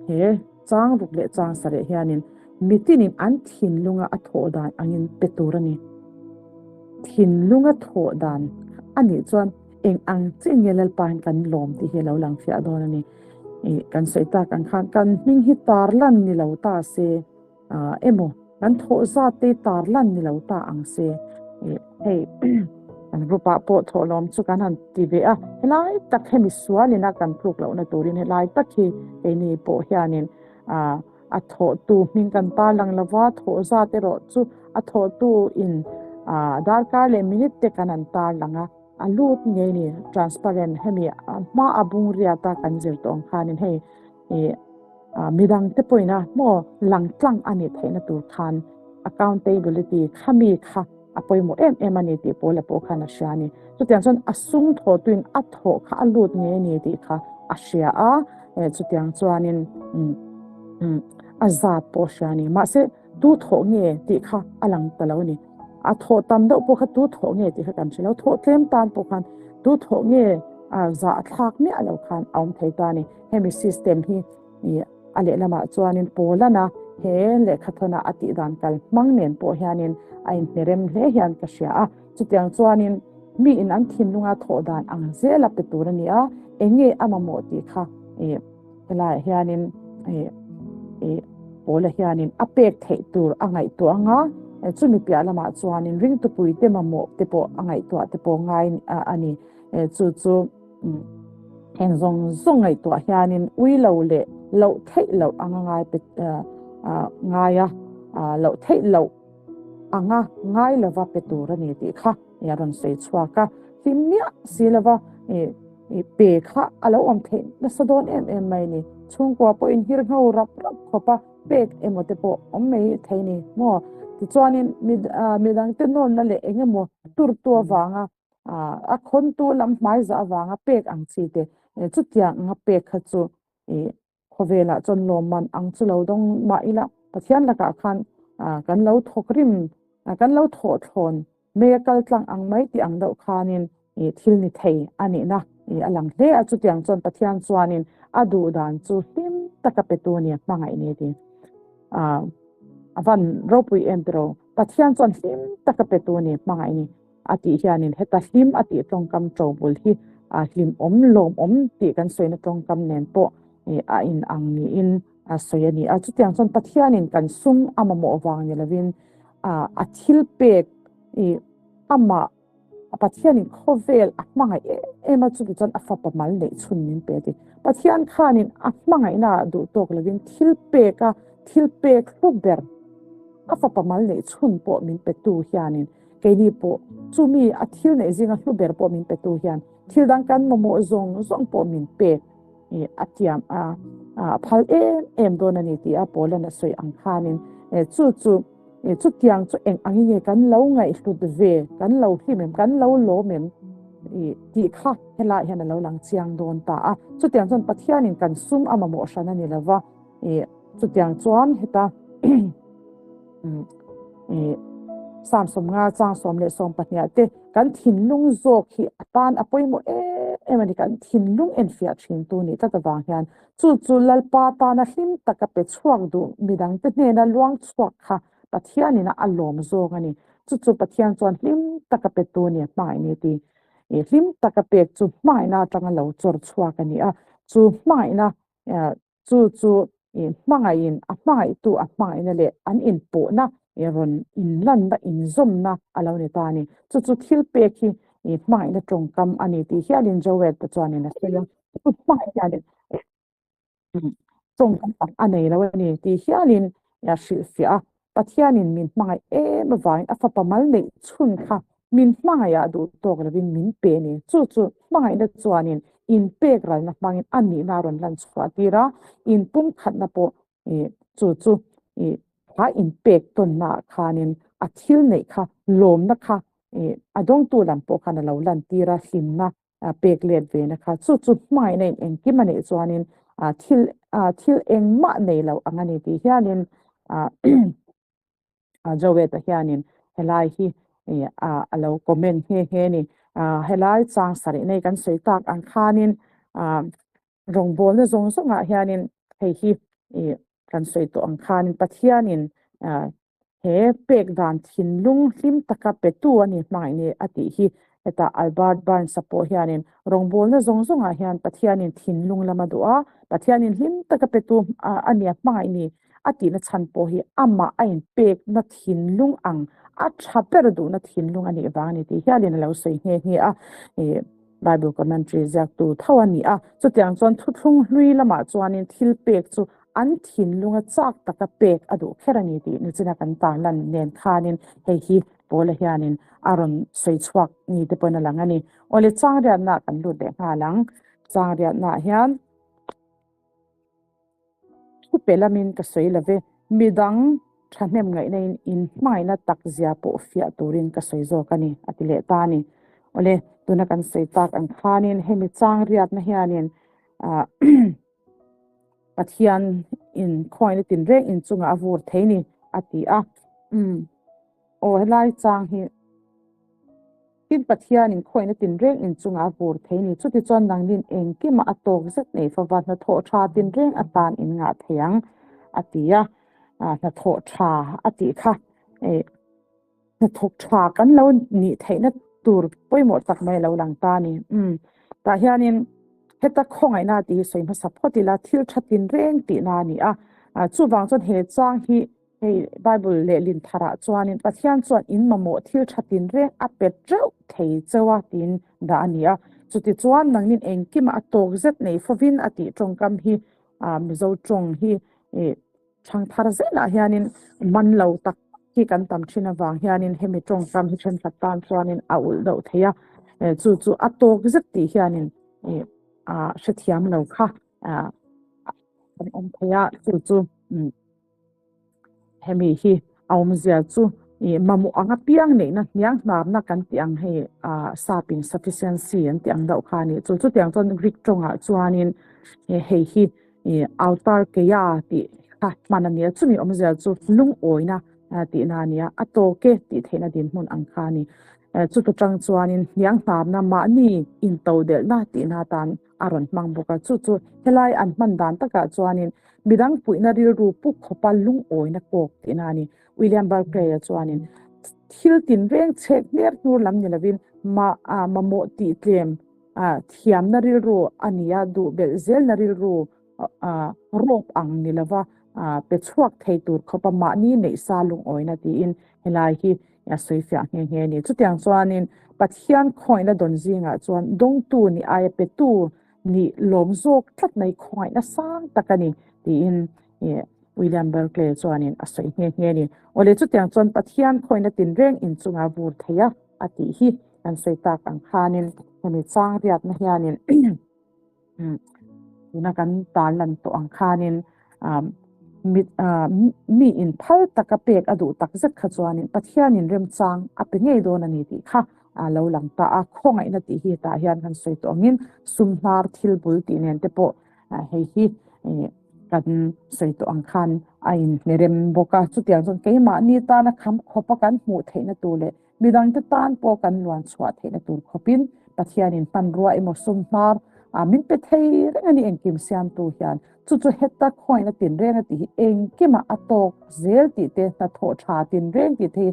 he Chang ruk leh chang sareh hianin mitinin an thinlunga a thawh dan angin pe tur a ni. Thinlunga thawh dan a nih chuan eng ang chiah nge Lalpa hian kan lawm tih hi a lo lang fiah dawn a ni. Kan sawi tak ang khan kan hming hi tarlan ni lo ta se emaw kan thawh zat te tarlan ni lo ta ang se. Hei kan group ah pawh thawhlawm chu kan han ti ve a, helai tak hemi sualin a kan tluk lohna turin helai tak hi keini pawh hianin ah a thawhtu hming kan tarlang lova, thawh zat erawh chu a thawhtu in ah darkar leh minute te kan han tarlang a, a lut ngei ni transparent hemi hma a bung riat a kan zir tawh ang khanin hei ih midang te pawhin a maw lang tlang a nih theihna tur khan accountability khami kha a pawimawh em em a ni tih Paula pawh khan a hria a ni. Chutiang chuan a sum thawhtuin a thawh kha a lut ngei a ni tih kha a hria a, chutiang chuanin a zat pawh a hria a ni. Mahse tu thawh nge tih kha a lang ta lo a ni. A thawh tam deuh pawh kha tu thawh nge tih kha kan hre lo. Thawh tlem tan pawh khan tu thawh nge zah a thlak miah lo khan a awm thei ta a ni. Hemi system hi a lehlamah chuanin Paulana he lehkhathawnah a tihdan kal hmang nen pawh hianin a inhnerem hle hian ka hria a. Chutiang chuanin miin an thinlunga thawh dan ang zela pe tur a ni a, eng nge a mamawh tih kha helaiah hianin. Paula hianin a pek theih tur a ngaihtuah ang a, chumi piah lamah chuanin ringtupuite mamawh te pawh a ngaihtuah te pawh ngai a ni. Chu chu heng zawng zawng ngaihtuah hianin ui lo leh loh theih loh anga ngai pe ngai a, loh theih loh anga ngai lova pe tur a ni tih kha a rawn sawi chhuak a. Hlim miah si lova pe kha a lo awm theih nasa dawn em em mai ni. Chhungkua pawhin hir ngho rap rap khawp a pek emaw te pawh awm mai thei ni maw? Tichuanin midangte nawnna leh eng emaw turtu avanga a khawntu lam hmaizah avanga pek ang chi te chutiang anga pek kha chu Khawvelah chuan lawmman ang chu lo dawng mah ila, Pathian lakah khan kan lo thawk rim, kan lo thawh thlawn mei a kal tlang ang mai tih ang deuh khanin thil ni thei a nihna a lang hle a. Chutiang chuan Pathian chuanin a duh dan chu hlim taka petu a ni a, hmangaih ni ti. A van ropui em tiro, Pathian chuan hlim taka petu a ni, hmangaih ni. A tih hianin heta hlim a tih tawngkam ṭobul hi hlimawm, lawmawm tih kan sawina tawngkam nen pawh a inang niin a sawi a ni a. Chutiang chuan Pathianin kan sum a mamawh vang ni lovin a thil pek amah Pathianin khawvel a hmangaih em em a, chuti chuan a fapa mal neih chhun min pe a ti. Pathian khanin a hmangaihna ah duh tawk lovin thil pek a thil pek hlu ber a fapa mal neih chhun pawh min petu hianin Keini pawh chumi a thil neih zinga hlu ber pawh min petu hian thil dang kan mamawh zawng zawng pawh min pek a tiam a, a phal em em dawn a ni tih a Paula'n a sawi ang khanin chu chu chutiang chu eng angin nge kan lo ngaihhlut ve, kan lo hlim em, kan lo lawm em tih kha helaiah hian a lo lang chiang dawn ta a. Chutiang chuan Pathianin kan sum a mamawh hran a ni lova, chutiang chuan heta Samsung nga chang 14 te kan thinlung zawk hi a tan a pawimawh em em a ni kan thinlung enfiah thin tu nih tlat avang hian chu chu Lalpa tana hlim taka pe chhuak duh midangte hnena luang chhuak kha Pathianin a lawm zawk a ni chu chu Pathian chuan hlim taka pe tu nia hmangaih ni ti hlim taka pek chu hmangaihna atanga lo chawr chhuak a ni a chu hmangaihna Chu chu hmangaihin a hmangaihtu a hmangaihna leh an inpawhna rawn inlanna, inzawmna a lo ni ta a ni. Chu chu thil pek hi hmangaihna tawngkam a ni tih hialin Joel-te chuanin a sawi a. Chu hmangaih hianin tawngkam tak a nei lo a ni tih hialin a hrilhfiah a. Pathianin min hmangaih em avangin a fapa mal neih chhun kha min hmangaihah duh tawk lovin min pe a ni. Chu chu hmangaihna chuanin inpek ralna hmangin a nihna a rawn lan chhuah tir a, inpumkhatna pawh chu chu kha inpek tawnnaah khanin a thil neih kha lawmna kha a dawngtu lam pawh khan a lo lan tir a, hlimna pek let ve na kha chu chu hmangaihna in engkim a neih chuanin thil thil engmah nei lo ang a ni tih hianin Joet-a hianin helai hi a lo comment nghe nghe a ni. Helai chang sarih nei kan sawi tak ang khanin rawngbawlna zawng zawngah hianin hei hi kan sawi tawh ang khanin Pathianin He pek dan thinlung hlim taka petu a ni hmangaih ni a tih hi hetah Albert Barnes-a pawh hianin rawngbawlna zawng zawngah hian Pathianin thinlung lam a duh a, Pathianin hlim taka petu a nia hmangaih ni a tihna chhan pawh hi amah a inpekna thinlung ang a tha ber duhna thinlung a nih vang a ni tih hialin a lo sawi nghe nghe a. Bible commentary ziaktu tho a ni a, chutiang chuan thuthlung hlui lamah chuanin thil pek chu an thinlunga chak taka pek a duh kher a ni tih nichina kan tarlan nen khanin hei hi Paula hianin a rawn sawi chhuak ni te pawhin a lang a ni. Awle changriatna kan lut leh nghal ang. Changriatnaah hian Thu pe lamin ka sawi lo ve, midang thahnem ngaihna in inhmangaihna tak zia pawh fiah turin ka sawi zawk a ni, a ti leh ta a ni. Awle, tuna kan sawi tak ang khanin hemi chang riatna hianin Pathian in khawngaihna tinreng inchungah a vur thei ni, a ti a. Umm, aw helai chang hi. Tin, Pathianin khawihna tinreng inchungah a vur thei ni. Chutichuan nangnin engkimah a tawk zet nei fova hnathawh tha tinreng atan in ngah thei ang, a ti a. Hnathawh tha a tih kha hnathawk tha kan lo nih theihna tur pawimawh tak mai a lo lang ta a ni. Umm, tah hianin heta khawngaihna tih hi sawi hmasa phawt ila, thil tha tinreng tihna a ni a. Chuvang chuan he chang hi hei Bible lehlin tharah chuanin Pathian chuan in mamawh thil tha tinreng a pe teuh thei cheu a tiin dah a ni a. Chutichuan nangnin engkimah a tawk zet nei fovin a tih tawngkam hi Mizo tawng hi Chhangthar zelah hianin man lo tak hi kan tam thin avang hianin hemi tawngkam hi thenkhat tan chuanin a ulh deuh thei a, chu chu a tawk zet tih hianin a hrethiam lo kha kan awm thei a, chu chu hemi hi a awmzia chu mamawh ang apiang neihna hniang hnarna kan tih ang hei sap in sufficiency an tih ang deuh kha a ni. Chu chutiang chuan Greek tawngah chuanin hei hi I altar keia tih kha hman a nia, chumi awmzia chu lungawina tihna a nia, a tawk e tih theihna dinhmun ang kha a ni. Chuta tang chuanin hniang hnarna mahni intodelhna tihna atan a rawn hmang bawk a, chu chu helai an hman dan takah chuanin midang puihna rilru pu khawpa lungawina kawk tihna a ni. William Barclay-a chuanin thil tinreng chhek hmer hnur lam ni lovin mamawh tih tlem A thiamna rilru a ni a, duh belh zelna rilru rawp ang ni lova pe chhuak thei tur khawpa mahni neih sa lungawina tiin helai hi a sawi fiah nghe nghe a ni. Chutiang chuanin Pathian khawngaihna dawn zingah chuan dawngtu nih aia petu nih lawm zawk tlat mai khawngaihna sang tak a ni tiin William Barclay chuanin a sawi nghe nghe a ni. Awle chutiang chuan Pathian khawngaihna tinreng inchunga vur thei a. a tih hi kan sawi tak ang khanin hemi chang riatna hianin tuna kan tarlan tawh ang khanin mi in phal taka pek a duh tak zet kha chuanin Pathianin remchang a pe ngei dawn a ni tih kha a lo lang ta a, khawngaihna tih hi hetah hian kan sawi tawh angin sum hnar thil bul tih nen te pawh hei hi kan sawi tawh ang khan a inhnerem bawk a, chutiang chuan keimahni tana kham khawpa kan hmuh theihna tur leh Midangte tan pawh kan luan chhuah theihna tur khawpin Pathianin hmanrua emaw sum hmar min pe thei reng a ni engkim siamtu hian. Chu chu heta khawngaihna tinreng a tih hi engkimah a tawk zel tih te, hnathawh tha tinreng tih te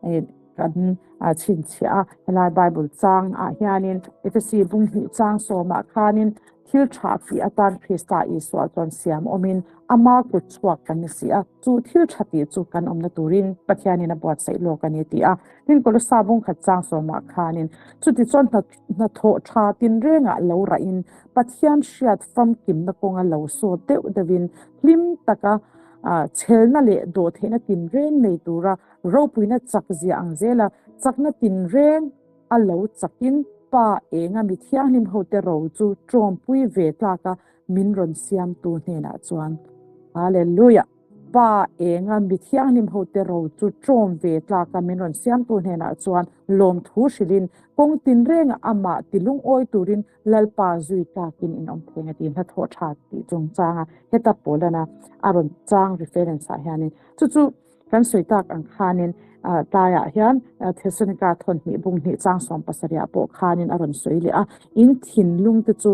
hi kan chhinchhiah a. Helai Bible chang ah hianin Efesi bung hnih chang sawmah khanin thil tha tih atan Krista Isua chuan siam awmin ama kut chhuak kan ni si a. Chu thil tha tih chu kan awmna turin Pathianin a buatsaih lawk a ni tih a. Tin, Kolossa bungkhat chang sawmah khanin chutichuan hnathawh tha tinrengah lo rahin Pathian hriat famkimna kawnga lo sawt deuh deuhin hlim taka chhelna leh dawhtheihna tinreng nei tura ropuina chak zia ang zela chakna tinreng a lo chakin Pa enga mi thianghlim hote ro chu tawmpui ve tlaka min rawn siamtu hnenah chuan, Hallelujah! Pa enga mi thianghlim hote ro chu ṭawm ve tlaka min rawn siamtu hnenah chuan lawmthu hrilhin kawng tinrengah amah ti lungawi turin Lalpa zui tlakin in awm thei ang a ti. Hnathawh ṭha tih chungchanga heta Paulana a rawn chang reference ah hianin chu chu Kan sawi tak ang khanin tlaiah hian Thesalonika thawn hnih bung hnih chang 70 ah pawh khanin a rawn sawi leh a, in thinlung te chu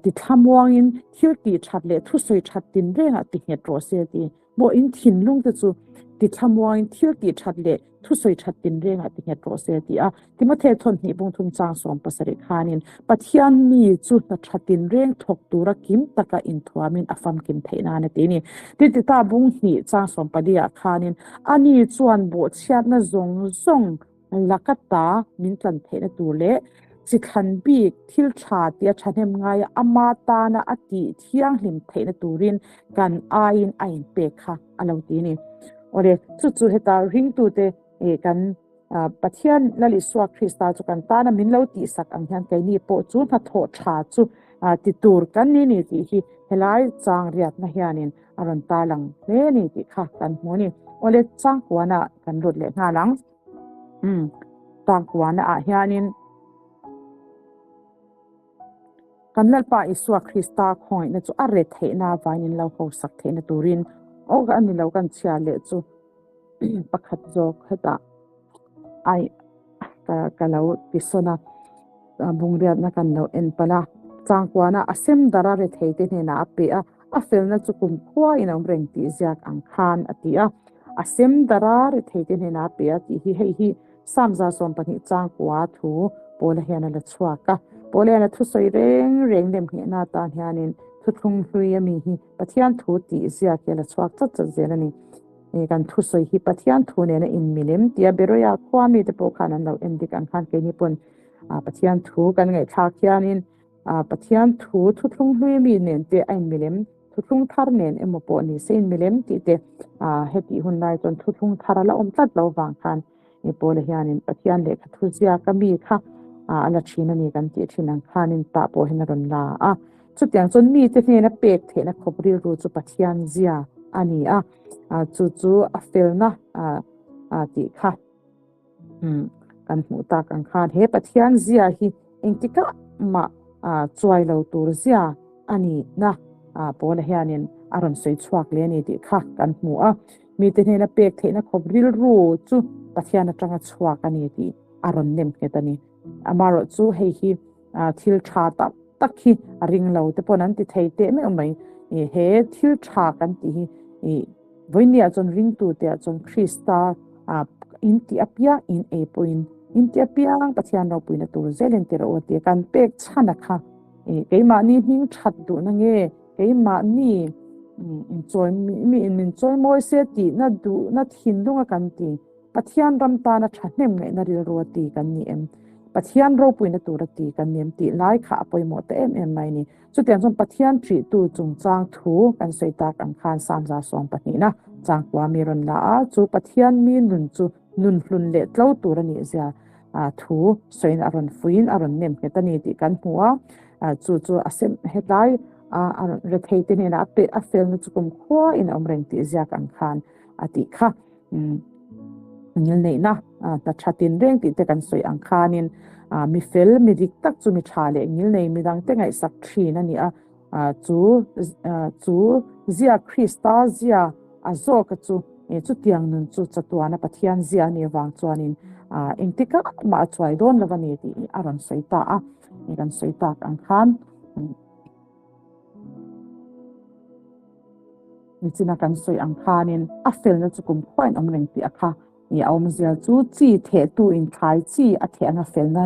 ti thlamuangin thil tih that leh thusawi that tinrengah ti nghet rawh se ti maw, in thinlung te chu ti thlamuangin thil tih that leh thusawi that tinrengah ti nghet rawh se ti a. Timothea thawn hnih bung thum chang 70 khanin Pathian mi chu hna tha tinreng thawk tura kim taka inthuamin a famkim theih nan a ti a ni. Titita bung hnih chang 14 ah khanin ani chuan bawhchhiatna zawng zawng laka ta min tlan theihna tur leh chi thlan bik thil tha tia thahnem ngaia ama tana a tih thianghlim theihna turin kan aiin a inpek kha a lo ti a ni. Awle, chu chu heta ringtute kan Pathian Lal Isua Krista chu kan tana min lo tihsak ang hian keini pawh chu hnathawh tha chu ti tur kan ni ni tih hi helai chang riatna hianin a rawn tarlang hle ni tih kha kan hmu a ni. Awle changkuana kan lut leh nghal ang. Changkuana ah hianin kan Lalpa Isua Krista khawngaihna chu a re theihna avain in lo hosak theihna turin aw a ni lo kan chhiar leh chu. pakhat zawk hetah ai ka ka lo ti sawn a bungriatna kan lo en palh a changkuana a sem dar a rethei te hnenah a pe a a felna chu kum khuain a awm reng tih ziak ang khan a ti a a sem dar a rethei te hnenah a pe a tih hi hei hi Samza 12 changkua thu Paula hian a la chhuak a Paula hian a thusawi reng reng nem nghehna atan hianin. Thuthlung hlui a mi hi Pathian thu tih ziak hi a la chhuak chat chat zel a ni. Kan thusawi hi Pathian thu nena inmilem tia Beroia khua mite pawh khan an lo en dik ang khan keini pawn Pathian thu kan ngaihthlak hianin Pathian thu thuthlung hlui mi nen te a inmilem thuthlung thar nen emaw pawh ni se inmilem tih te hetih hun lai chuan thuthlung thar a la awm tlat lo vang khan Paula hianin Pathian lehkha thu ziaka mi kha a la thin a ni kan tih thin ang khanin tah pawh hian a rawn la a. Chutiang chuan mite hnena pek theihna khawp rilru chu Pathian zia a ni a, chu chu a felna tih kha kan hmuh tak ang khan he Pathian zia hi engtikah mah chuai lo tur zia a nihna Paula hianin a rawn sawi chhuak leh a ni tih kha kan hmu a. Mite hnena pek theihna khawp rilru chu Pathian atanga chhuak a ni tih a rawn nem nghet a ni. Amaherawh chu hei hi thil tha tak tak hi a ring lo te pawn an ti thei teh meuh mai. He thil tha kan tih hi vawinia chuan ringtute ah chuan Krista in tih apiang in ei pawhin in tih apiang Pathian ropuina tur zelin ti rawh u a ti a. Kan pek chhan a kha keimahni hming that duhna nge Keimahni inchawi mi in min chawi mawi se tihna duhna thinlunga kan ti. Pathian ram tana thahnem ngaihna rilru a ti kan ni em? Pathian ropuina tur a ti kan ni em tih lai kha a pawimawh ta em em mai ni. Chutiang chuan Pathian ṭihtu chungchang thu kan sawi tak ang khan Samza sawmpahnihna changkua mi rawn la a, chu Pathian mi nun chu nun hlun leh tlo tur a nih zia thu sawiin a rawn fuiin a rawn nem nghet a ni tih kan hmu a. Chu chu a sem hetlai a rawn rethei te hnenah a pe a felna chu kum khuain a awm reng tih ziak ang khan a tih kha. Ngilneihna hna tha tinreng tih te kan sawi ang khanin mi fel mi dik tak chu mi tha leh ngilnei midangte ngaihsak thin a ni a. Chu chu zia Krista zia a zawka chu chutiang nun chu chatuana Pathian zia a nih avang chuanin engtikah mah a chuai dawn lo a ni tih a rawn sawi ta a. Kan sawi tak ang khan nichina kan sawi ang khanin a felna chu kum khuain awm reng tih a kha. I a awmzia chu chi thehtu in thlai chi a theh anga felna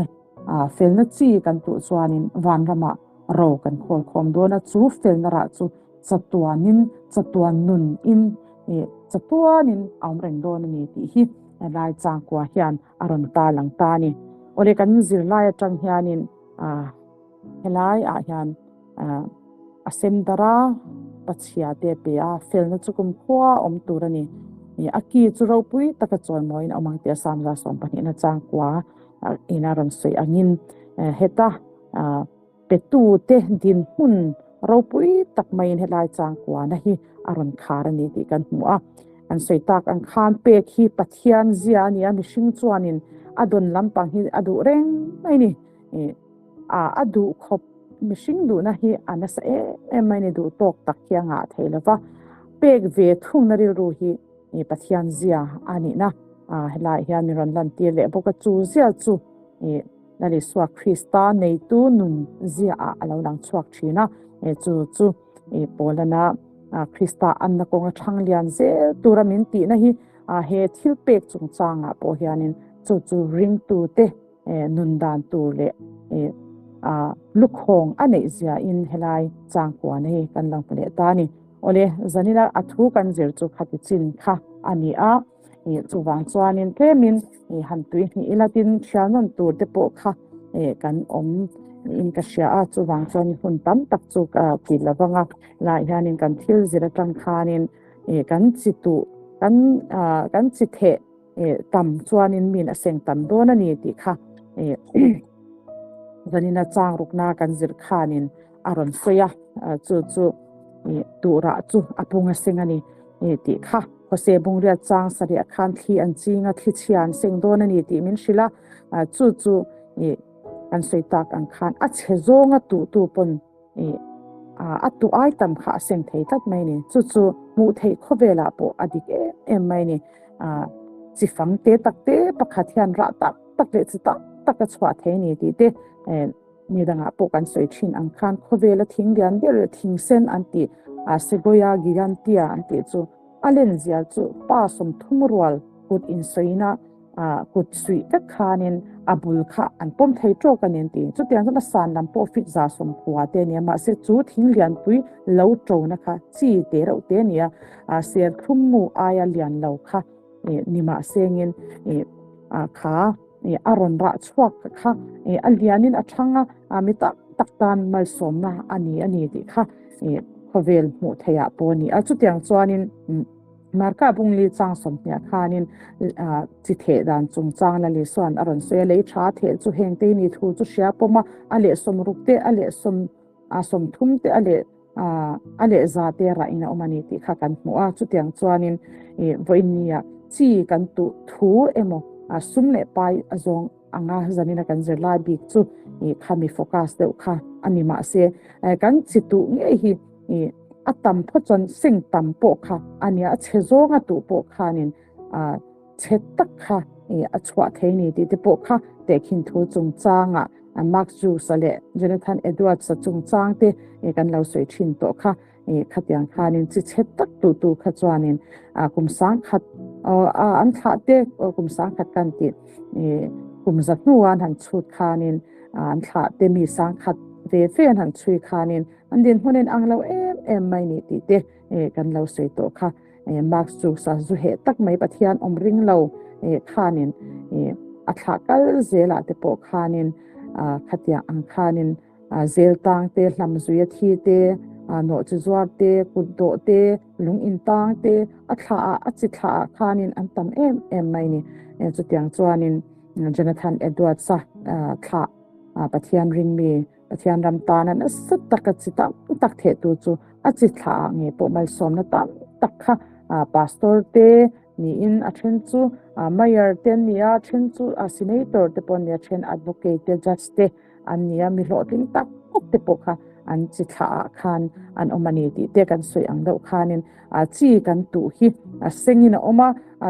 felna chi kan tuh chuanin vanramah ro kan khawl khawm dawn a, chu felna rah chu chatuanin chatuan nun in chatuanin a awm reng dawn a ni tih hi helai changkua hian a rawn ta lang ta a ni. Awle kan zirlai atang hianin Helai ah hian a sem darh a, pachhia te a pe a, felna chu kum khua awm tur a ni. A ki chu ropui taka chawimawiin a awm ang tih a Samza sawmpahnihna changkua in a rawn sawi angin heta petute dinhmun ropui tak maiin helai changkuana hi a rawn khar a ni tih kan hmu a. An sawi tak ang khan pek hi Pathian zia a ni a, mihring chuanin a dawn lampang hi a duh reng mai a ni. A duh khawp mihring duhna hi a nasa em em mai ni duh tawk tak hi a ngah thei lo va, pek ve thungna rilru hi Pathian zia a nihna helaiah hian min rawn lantir leh bawk a, chu zia chu Lal Isua Krista neitu nun ziaah a lo lang chhuak thin a, chu chu Paulana Krista anna kawnga thang lian zel tura min tihna hi he thil pek chungchangah pawh hianin chu chu ringtute nun dan tur leh lukhawng a neih zia in helai changkuan hi kan lo hmu leh ta a ni. Awle, zanina a thu kan zir chu khati chin kha a ni a, chuvang chuanin tlemin han tui hnih ila tin thialnawn tur te pawh kha kan awm in ka hria a, chuvang chuan hun tam tak chu ka ti lo vang a, helaiah hianin kan thil zir atang khanin kan chi tuh kan kan chi theh tam chuanin min a seng tam dawn a ni tih kha zanina chang rukna kan zir khanin a rawn sawi a, chu chu tuhrah chu a pung a seng a ni tih kha Hose Bungriat chang sarih khan thli an ching a, thli chhia an seng dawn a ni tih min hrilh a, chu chu kan sawi tak ang khan a chhe zawnga tuhtu pawn A tu ai tam kha a seng thei tlat mai a ni. Chu chu hmuh theih khawvelah pawh a dik em em mai a ni. Chi fang te tak te pakhat hian rah tak tak leh chi tak tak a chhuah thei a ni tih te mi dangah pawh kan sawi thin ang khan khawvela thing lian ber leh thing sen an tih Sequoia gigantea an tih chu a len zia chu pa 30 rual kut insawina. Kut suih vek khanin a bul kha an pawm thei tawk a ni an ti. Chutiang chuan a san lam pawh feet 190 te a ni a, mahse chu thing lianpui lo tona kha chi te reuh te a ni a, serthlum mu aia lian lo kha ni mahsengin kha a rawn rah chhuak kha a lianin a thang a, mi tam tak tan malsawmna a ni a ni tih kha khawvel hmuh theihah pawh a ni a. Chutiang chuanin. Marka bungli chang 20 khanin chi theh dan chungchang la Lisuan a rawn sawi a, lei tha theh chu heng te ni thu chu hria pawm a, a leh 60 te, a leh sawm a 30 te, a leh a leh 100 te rah in a awm a ni tih kha kan hmu a. Chutiang chuanin vawiin nia chi kan tuh thu emaw sum leh pai a zawng anga zanina kan zirlai bik chu khami focus deuh kha a ni mahse kan chi tuh ngei hi a tam phawt chuan seng tam pawh kha a nia, a chhe zawnga tuh pawh khanin chhe tak kha a chhuah thei ni tih te pawh kha tehkhin thu chungchanga Mark Zusa leh Jonathan Edwards-a chungchang te kan lo sawi thin tawh kha. Khatiang khanin chi chhe tak tuh tu kha chuanin kum 1000 an thlah te kum 1000 kan tih kum za hnuah an han chhut khanin an thlah te mi 1000 ve ve an han chhui khanin an dinhmun in ang lo em em mai ni tih te kan lo sawi tawh kha. Mark chu sa zu heh tak mai Pathian awm ring lo khanin a thlah kal zelah te pawh khanin khatiang ang khanin zel tang te, hlam zuia thi te, nawh chi zuar te, kut dawh te, lung in tang te, a thlah ah a chi thlah ah khanin an tam em em mai ni. Chutiang chuanin Jonathan Edwards-a thlah Pathian ring mi, Pathian ram tana nasa taka chi tam tak theh tu chu a chi thlah ah nge pawh malsawmna tam tak kha pastor te niin a then chu mayor te an ni a, a then chu senator te pawh an ni a, a then advocate te, judge te an ni a, mi hlawhtling tak tak te pawh kha an chi thlah ah khan an awm a ni tih te kan sawi ang deuh khanin chi kan tuh hi a sengin a awm a,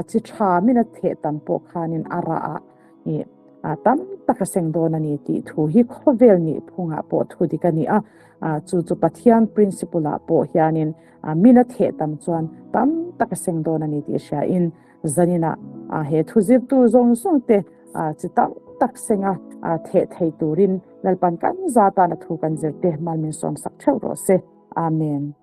chi tha min a theh tam pawh khanin a rah ah tam tak a seng dawn a ni tih thu hi khawvel nih phungah pawh thu dik a ni a, chu chu Pathian principle ah pawh hianin min a theh tam chuan tam tak a seng dawn a ni tih hriain zaninah he thu zirtu zawng zawng te chi tam tak senga theh thei turin Lalpan kan za tana thu kan zir te mal min sawmsak theuh rawh se. Amen.